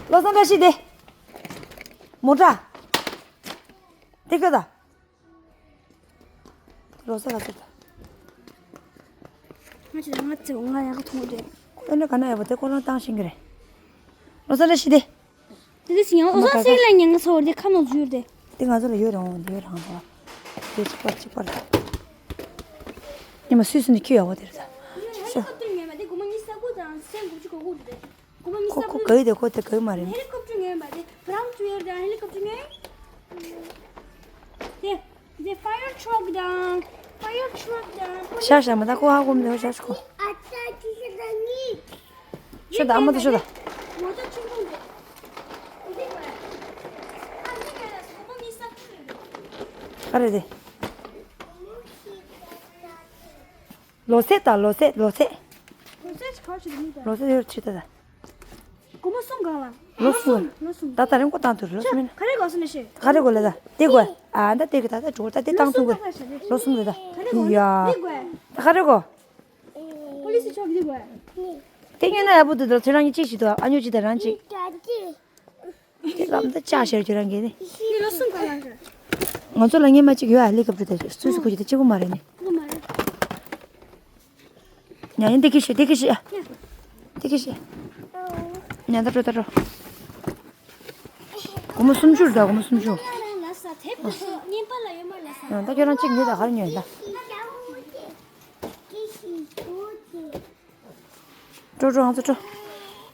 བློ་བཟང་བཀྲ་ཤིས་དེ། མོ་ཊ། དེ་ཁྱོད་ད། ལོ་ས་ག་ཚོད་ད། ང་ཅི་ང་ཚེ་ང་ཡག་ག་མཐོང་གི་རེད། ཁོ་ནི་ག་ན་ཡག་པོ་དེ་ཁོ་རང་བཏང་ཤེས་ཀྱི་རེད། ལོ་ས་རེ་ཤི་དེ། དེ་དེ་སི་ཡང་ཨོ་ས་སེ་ལ་ཉན་ང་ཚོ་བར་དེ་ཁ་ནང་འཛུལ་དེ། དེ་ང་ཚོ་ལ་ཡོད་རང་འོང་དེ་ཡོད་རང་འོང་། དེ་གཅིག་པ་གཅིག་པ་རེད། ཉི་མ་སུས་སུ་ནི་ཁྱོད་ཡག་པོ་དེ་རེད་ད། ཧེ་ལི་ཀོབ་ཊར་ཉན་མ་དེ་སྒོར་མོ་ཉི་ཤུ་རྩ་དགུ་དང་སེན་དགུ་བཅུ་གོ་དགུ་རེད། ཁོ་ཁོ་ག་ཡི་དེ་ཁོ་དེ་ག་ཡི་མ་རེད། ཧེ་ལི་ཀོབ་ཊར་ཉོས་པ་དེ་བྷ་རའུན་ཊུ་ཨེར་དང་ཧེ་ལི་ཀོབ་ཊར་ཉོས། དེ་དེ་ཕ་ཡར་ཊྲག་དང་ཕ་ཡར་ཊྲག་དང་། ཤ་ཤ་མ་ད་ཁོ་ཧ་གོ་མི་འདུག་ཤ་ཤ་ཁོ། ཤོད་ད་ཨ་མ་ད་ཤོད་ད། མོ་ཊ་ཆུང་ཆུང་དེ། ག་རེ་དེ། ལོ་ཚད་ད་ལོ་ཚད་ལོ་ཚད། ལོ་ཚད་ཡོད་ཆི་ད་ད། སྒོར་མོ་གསུམ་གང་ལ། ལོ་གསུམ། ལོ་གསུམ། ད་ད་རིང་ཁོ་བཏང་ཐུབ་རེད། ལོ་གསུམ་ཡིན་ན། ག་རེ་དགོས་སོང་ནས་ཤེས། ག་རེ་དགོས་ལ་ད། དེ་དགོས། ཨ་ད་དེ་གི་ད་ད་འགྲོ་ད་དེ་བཏང་ཐུབ་དགོས། ལོ་གསུམ་རེད་ད། ཡ། ད་ག་རེ་དགོས། པོ་ལི་སི་ཆོག་འདི་དགོས། དེ་ཉོས་ན་ཡག་པོ་འདུག་ད་ཁྱོད་རང་གི་གཅིག་ཞིག་འདུག་ཨ་ཉོ་གཅིག་དང་རང་གཅིག་དེ་ལམ་ད་ལྕགས་ཤར་ཁྱོད་རང་གི་ནི། འདི་ལོ་གསུམ་གང་ལ་རེད། ང་ཚོ་ལ་སྔས་མ་གཅིག་ཡོད་ཨ། ལི་ཀབ་ཏུ་དེ་སུས་སུ་ཁུ་ཅི་དེ་གཅིག་པོ་མ་རེད་ནི། ཁུ་མ་རེད། ཉ་ཡིན་འདི་གི་ཤི་འདི་གི་ཤི་ཨ། འདི་གི་ཤི། ཉ་ད་འགྲོ་ད་འགྲོ། སྒོར་མོ་སུམ་ཅུ་རེད་ད། སྒོར་མོ་སུམ་ཅུ། ལ་ས་དེབ་ཀྱི་སོ་བརྙན་པ་ལ་ཡོད་མ་ལ་ས། ད་ཁྱོད་རང་གཅིག་ཉོས་ད་ག་རེ་ཉོས་ད། འགྲོ་འགྲོ་ང་ཚོ་འགྲོ།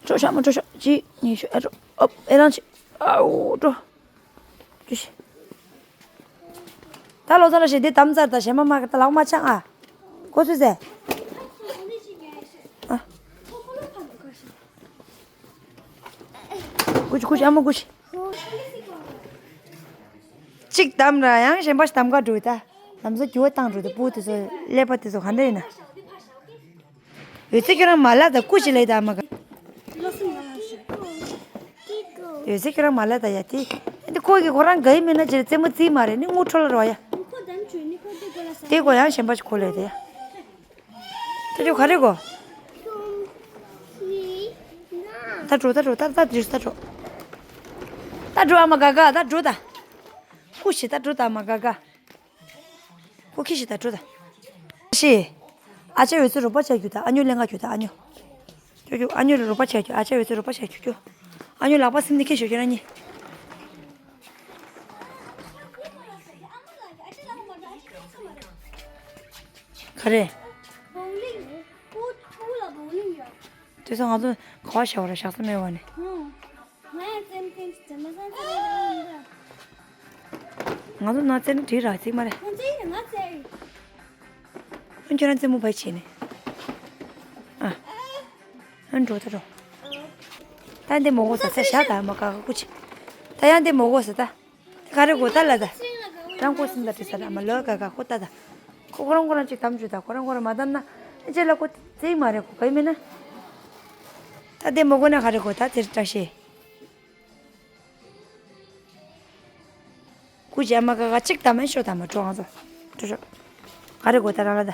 འགྲོ་ཤག་མ་འགྲོ་ཤག་གཅིག་གཉིས་ཤོག་ཨ་འགྲོ། ཨོ་ཨེ་རང་ཆེ། ཨའོ་འགྲོ། ཅི་ཤི། ད་ལོ་ཙཱ་ལ་ཞེ་དེ་དམ་ཚར་ད་ཞེ་མ་མ་ད་ལག་མ་འཆང་ཨ། གོ་ཚོད་ཟེ། ཨ། ཀུ་ཅི་ཀུ་ཅི་ཨ་མ་ཀུ་ཅི། གཅིག་དམ་ར་ཡང་གཞན་པ་ཞིག་དམ་ག་འགྲོ་ད། ལམ་སང་རྒྱུ་བ་བཏང་འགྲོ་ད། སྤུ་དེ་ཚོ་ཀླད་པ་དེ་ཚོ་ག་འདྲ་ཡིན་ན། འོད་ཟེར་ཁྱོད་རང་མ་ལ་ད་ཀུ་ཅི་ལས་ད་མ་ག་འོད་ཟེར་ཁྱོད་རང་མ་ལ་ད་ཡ་དེ། འདི་ཁོ་གི་ཁོ་རང་ག་ཡི་མིན་ན་ཅེར་རྩེད་མོ་རྩིས་མ་རེད་ནི་ངུ་ཁྲོ་ལ་རོ་ཡ། དེ་གོ་ཡང་གཞན་པ་ཞིག་གོ་ལས་དེ་ཡ། ད་ཁྱོད་ག་རེ་གོ། ད་འགྲོ་ད་འགྲོ་ད་ད་འགྲོ་ད་འགྲོ། ད་འགྲོ་ཨ་མ་ག་ག་ད་འགྲོ་ད། ཀུ་ཤི་ད་འགྲོ་ད་ཨ་མ་ག་ག་ཁོ་ཁྱི་ཤི་ད་འགྲོ་ད། ཤི། ཨ་ཅག་འོད་ཟེར་རོགས་པ་བྱ་རྒྱུ་ད་ཨ་ཉོ་ལེན་ག་རྒྱུ་ད་ཨ་ཉོ། ཅོ་ཅོ་ཨ་ཉོ་ལ་རོགས་པ་བྱ་རྒྱུ། ཨ་ཅག་འོད་ཟེར་རོགས་པ་བྱ་རྒྱུ་ཅོ། ཨ་ཉོ་ལག་པ་སིམ་ནི་ཁྱི་ཤོག་ཁྱོད་རང་གཉིས། ག་རེ། བོང་ལིང་། ཁོ་ཐུག་ལ་བོང་ལིང་ཡོད། དེ་ཚོ་ང་ཚོ་ག་བ་བཞག་པ་རེད། བཞག་ས་མེད་པ་ནི། ང་ཡང་རྩེད་མོ་རྩེ་རྩེད་མ་སང་རྩེད་མོ་རྩེ་མ་རེད། ང་ཚོ་ནང་རྩེད་མོ་བྲིས་ར་རྩེད་མ་རེད། ང་རྩེད་ཡིན་ང་རྩེད་ཡིན། ཨ་ཁྱོད་རང་རྩེད་མོ་བ་བྱེད་ནི། ཨ། ཨ་འགྲོ་ད་འགྲོ། ད་འདི་མོ་གོ་ས་ས་ཤ་ད་མ་ཀ་ཀ་ཀུ་ཅི། ད་ཡང་འདི་མོ་གོ་ས་ད། ག་རེ་གོ་ད་ལ་ད། རང་གོ་སིན་ད་དྲི་ས་ད་མ་ལོ་ག་ག་ཁོ་ད་ད། ཁོ་ཁོ་རང་ཁོ་རང་ཅིག་དམ་བཅུ་ད་ཁོ་རང་ཁོ་རང་མ་དམ་ན། ཨ་ཅེ་ལ་ཁོ་རྩེད་མ་རེད་ཁོ་ག་ཡི་མིན་ན། ད་འདི་མོ་གོ་ན་ག་རེ་གོ་ད་དེ་བཀྲ་ཤིས། ཀུ་ཅི་ཨ་མ་ཀ་ཀ་གཅིག་ད་མེད་ཤོ་ད་མ་འགྲོ་ང་ཚོ། འགྲོ་ཤོ། ག་རེ་དགོས་ད་རང་ལ་ད།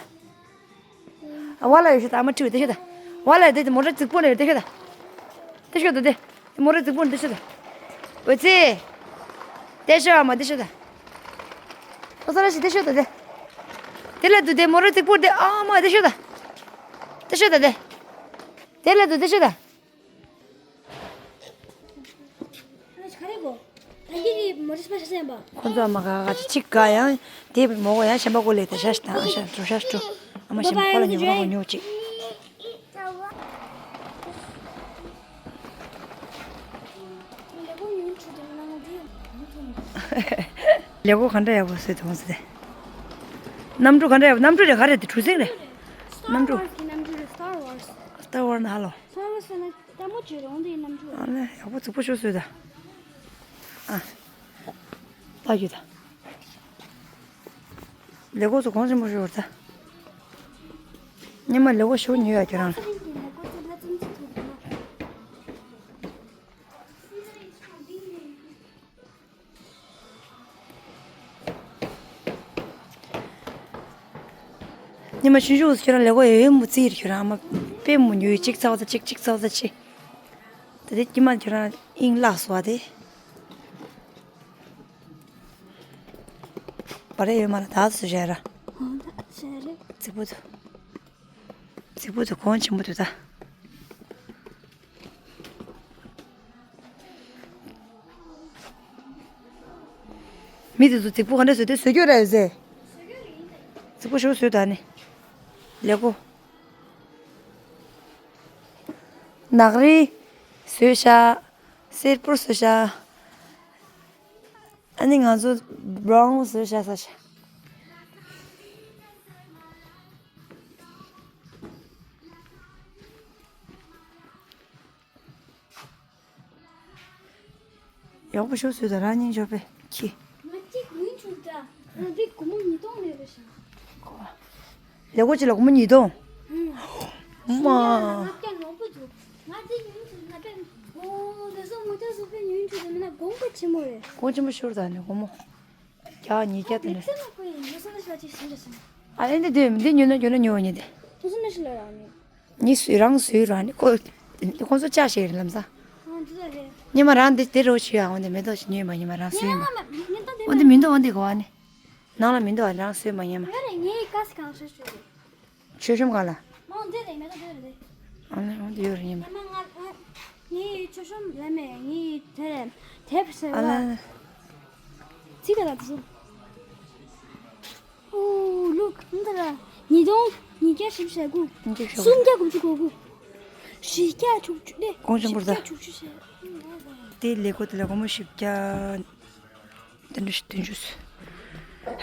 ཨ་བ་ལ་ཡོད་ཤོ་ད་ཨ་མ་ཁྲི་བའི་དེ་ཤོ་ད། བ་ལ་དེ་དེ་མོ་ཊ་རྫིག་པོ་ནས་དེ་ཤོ་ད། དེ་ཤོ་ད་དེ། དེ་མོ་ཊ་རྫིག་པོ་ནས་དེ་ཤོ་ད། འོད་ཙི། དེ་ཤོ་ཨ་མ་དེ་ཤོ་ད། ཨོ་ས་ར་ཤི་དེ་ཤོ་ད་དེ། དེ་ལ་དུ་དེ་མོ་ཊ་རྫིག་པོ་དེ་ཨ་མ་དེ་ཤོ་ད། དེ་ཤོ་ད་དེ། དེ་ལ་དུ་དེ་ཤོ་ད། ཁོ་ཚོ་ཨ་མ་ག་ག་ཅིག་ག་ཡང་དེ་མོ་གོ་ཡང་གཞན་པ་གོ་ལེ་ད་ཤ་ཤ་དང་ཨ་ཤ་འགྲོ་ཤ་འགྲོ། ཨ་མ་གཞན་པ་ཁོ་ལ་ཉོ་རོགས་ཉོ་ཅིག། ལེ་གོ་ག་འདྲ་ཡག་པོ་བཟོས་འདུག་ཟེར། གནམ་གྲུ་ག་འདྲ་ཡག་པོ། གནམ་གྲུ་རེད་ག་རེ་དེ་གྲུ་གཟིངས་རེད། གནམ་གྲུ། Star Wars གི་གནམ་གྲུ་རེད། Star Wars། Star Wars ན་ཧ་ལོ། Star Wars ན་ལྟད་མོ་བྱེད་རོང་དེའི་གནམ་གྲུ། ཨ་ལེ་ཡག་པོ་རྫིག་པོ་ཤོར་སོང་ད། ཨ། ལྟ་རྒྱུ་ད། ལེ་གོ་ཚོ་གོང་ཆེན་པོ་ཤོར་ད། ཉི་མ་ལེ་གོ་ཤོར་ཉོ་ཡ་ཁྱོད་རང་། ཉི་མ་ཆུང་ཆུང་ཁྱོད་རང་ལས་ཀོ་ཡོད་ཡོད་མོ་རྩིས་ཡིར་ཁྱོད་རང་ཨ་མ་དཔེ་མོ་ཉོས་གཅིག་ཚག་ཚ་གཅིག་གཅིག་ཚག་ཚ་གཅིག། ད་དེ་ཉི་མ་ཁྱོད་རང་དབྱིངས་བརླག་སོང་བ་དེ། བ་རེ་ཡོད་མ་ར་ད་སུ་བྱས་ར། རྫིག་པོ་དུ། རྫིག་པོ་དུ་གོང་ཆེན་པོ་དུ་ད། མི་དེ་ཚོ་རྫིག་པོ་ག་འདྲ་བཟོས་ཏེ་བཟོ་རྒྱུ་རེད་ཟེ། རྫིག་པོ་ཞིག་བཟོས་ད་ནི། ལེ་གོ། ནག་རིལ་བཟོས་ཤག་སེར་པོ་བཟོས་ཤག་ཨ་ནི་ང་ཚོ་བྷ་རའུན་བཟོས་ཤག་ས་ཤག་ཡག་པོ་ཤོག་བཟོས་དང་རང་སྙིང་རྗེ་པས་ཁྱི། ང་གཅིག་མིན་ཆུང་དྲ། ང་འདི་སྒོར་མོ་ཉིས་སྟོང་མེད་པ་ཤག་ལས་ཀོ་གཅིག་ལ་སྒོར་མོ་ཉིས་སྟོང་། ཧུམ། མ། ང་སྐྱ་ངོ་པོ་འདུག་ང་འདི་ཉུང་ཆུང་ང་པས་སྒོར་ ལྟ་བཟོ་པའི་ཉུང་ཆུང་དུ་མིན་ན་དགོངས་པ་ཆེན་མོ་རེད། དགོངས་ཆེན་པོ་ཤོར་ད་ནི་སྒོར་མོ་བརྒྱ་ཉིས་བརྒྱ་དེ་འདྲ། ཚེ་ལ་ཁོ་ཡིན་ཡོད་ས་ན་ཤ་ཅིག་ཟིན་འདྲ་ཟིན། ཨ་ཨེ་འདི་འདི་འདི་ཉོས་ན་ཉོས་ན་ཉོ་ཉེ་དེ། ཡོད་ས་ན་ཤི་ལ་ར་ནི། ཉི་སུས་རང་སུས་རང་ནི་ཁོ་ཁོ་ཚོ་ཅག་ཞིག་རེད་ལམ་སང་། ཨ་འདི་ལ་རེད། ཉི་མ་རང་འདི་དེ་རོ་ཞུ་ཡ་འོན་ཏེ་མེ་ཏོག་ཞིག་ཉོས་མ་ཉི་མ་རང་སུས་མ། ཉི་མ་ཉི་ཏོ་དེ་འོན་ཏེ་མི་འདུག་འོན་ཏེ་གོ་བ་ནི། ནང་ལ་མི་འདུག་ཨ་རང་སུས་མ་ཉི་མ། ཡོད་རེད། ངའི་ཀ་སི་གང་ཤོད་ཤོད་རེད། མཆོད་གཤོམ་ག་ལ། མ་འདི་རེད། མེ་ཏོག་འདི་རེད། ཨ་ནི་འོན་ཏེ་ཡོད་རེད་ཉི་མ། ཉི་མ་ང་ང་ངའི་མཆོད་གཤོམ་ལ་མེ་ངའི་དེ་རེད། དེབ་ཟེར་ཨ་ལ། བ། ཚིག་ག་ལ་དེ་སོ། ཨོ་ལུག་འདི་ལ་ཉིས་སྟོང་ཉིས་བརྒྱ་བཞི་བཅུ་ཞེ་དགུ། ཉིས་བརྒྱ་བཞི་བཅུ། སུམ་བརྒྱ་དགུ་བཅུ་གོ་དགུ། བཞི་བརྒྱ་དྲུག་ཅུ་ནས། གོང་ཆེན་པོར་ད། བཞི་བརྒྱ་དྲུག་ཅུ་ཞེ། དེ་ལས་གོ་དེ་ལ་སྒོར་མོ་བཞི་བརྒྱ། དེ་འདྲ་ཞིག་བདུན་ཅུ།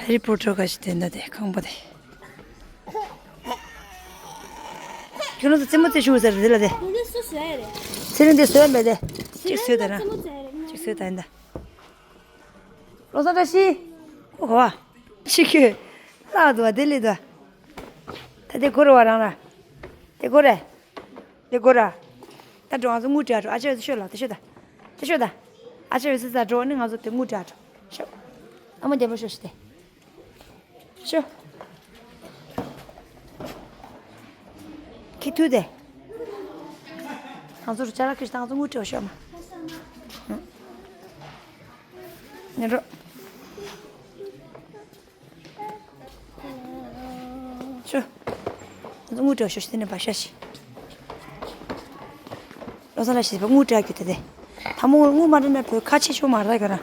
ཧེ་རི་པོ་ཊར་ག་ཞིག་དེ་འདྲ་དེ་ཁང་པ་དེ། ཁྱོད་རང་ཚོ་རྩེད་མོ་རྩེ་ཤུགས་ཟེར་དེ་ལ་དེ། དེ་ཚོ་བཟོས་རེད། ཚེ་རིང་དེ་བཟོས་མེད་དེ། གཅིག་བཟོས་དེ་ར། རྩེད་མོ་རྩེ་རེད། གཅིག་བཟོས་དེ་འདྲ། བློ་བཟང་བཀྲ་ཤིས། ཁོ་གོ་བ། ཤི་ཁྱོད། ལྷག་འདུག་བ་དེ་ལས་འདུག་ད་དེ་གོ་རུ་བ་རང་ལ། དེ་གོ་རེད། དེ་གོ་ར། ད་འགྲོ་ང་ཚོ་དངུལ་སྤྲད་འགྲོ། ཨ་ཅེ་ཚོ་ཤོད་ལ་དེ་ཤོད་ད། དེ་ཤོད་ད། ཨ་ཅེ་ཚོ་ས་འགྲོ་ནི་ང་ཚོ་དེ་དངུལ་སྤྲད་འགྲོ། ཤོད། ཨ་མ་རྒྱལ་པོ་ཤོད་ཤི་དེ། ཤོད། ཁི་ཐུ་དེ། ང་ཚོ་རུ་ཅ་ལག་ཁི་ཤི་ད་ང་ཚོ་དངུལ་སྤྲད་ཤོད་མ། ནི་རོ། ཤོ། དངུལ་སྤྲད་ཤོ་ཤི་དེ་ནས་བ་ཤ་ཤི། བློ་བཟང་ལ་ཤི་བ་དངུལ་སྤྲད་རྒྱུ་དེ་དེ། ད་མོ་དངུལ་མ་སྤྲད་ན་བོད་ཁ་ཆེ་ཤོ་མ་རེད་ཀྱ་ར།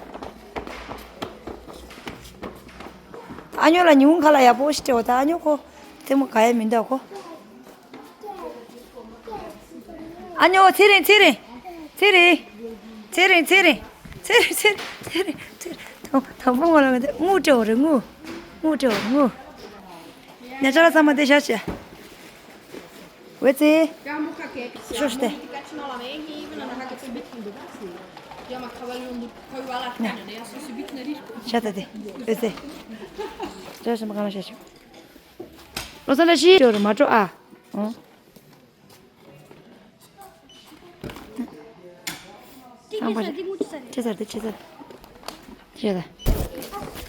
ཨ་ཉོ་ལ་ཉི་ཧོང་ཁ་ལ་ཡག་པོ་ཞིག་སྤྲད་འོ་ད་ཨ་ཉོ་ཁོ། དེ་མོ་ག་ཡ་མི་འདུག་ཁོ། ཨ་ཉོ། ཚེ་རིང་། ཚེ་རིང་། ཚེ་རིང་། ཚེ་རིང་། ཚེ་རིང་། ཚེ་རིང་། ཚེ་རིང་། ཚེ་རིང་། ཚེ་རིང་། དང་དང་པོ་ང་ལ་དངུལ་སྤྲད་འོ་རེད། དངུལ། དངུལ་སྤྲད་འོ་རེད། དངུལ། ཉ་ཅ་ལག་ཚང་མ་དེ་བཞག་བྱས། འོད་ཟེར། ཤོག་སྟེ། བཞག་ད་དེ། འོད་ཟེར། བཞག་བཞག་མ་གང་ལ་བཞག་ཤོག་བློ་བཟང་བཀྲ་ཤིས། འགྲོ་རུ་མ་འགྲོ་ཨ། ཨོ། ཁང་པ་རེད། ཆེ་ཚར་དེ་ཆེ་ཚར། ཆེ་ཚར།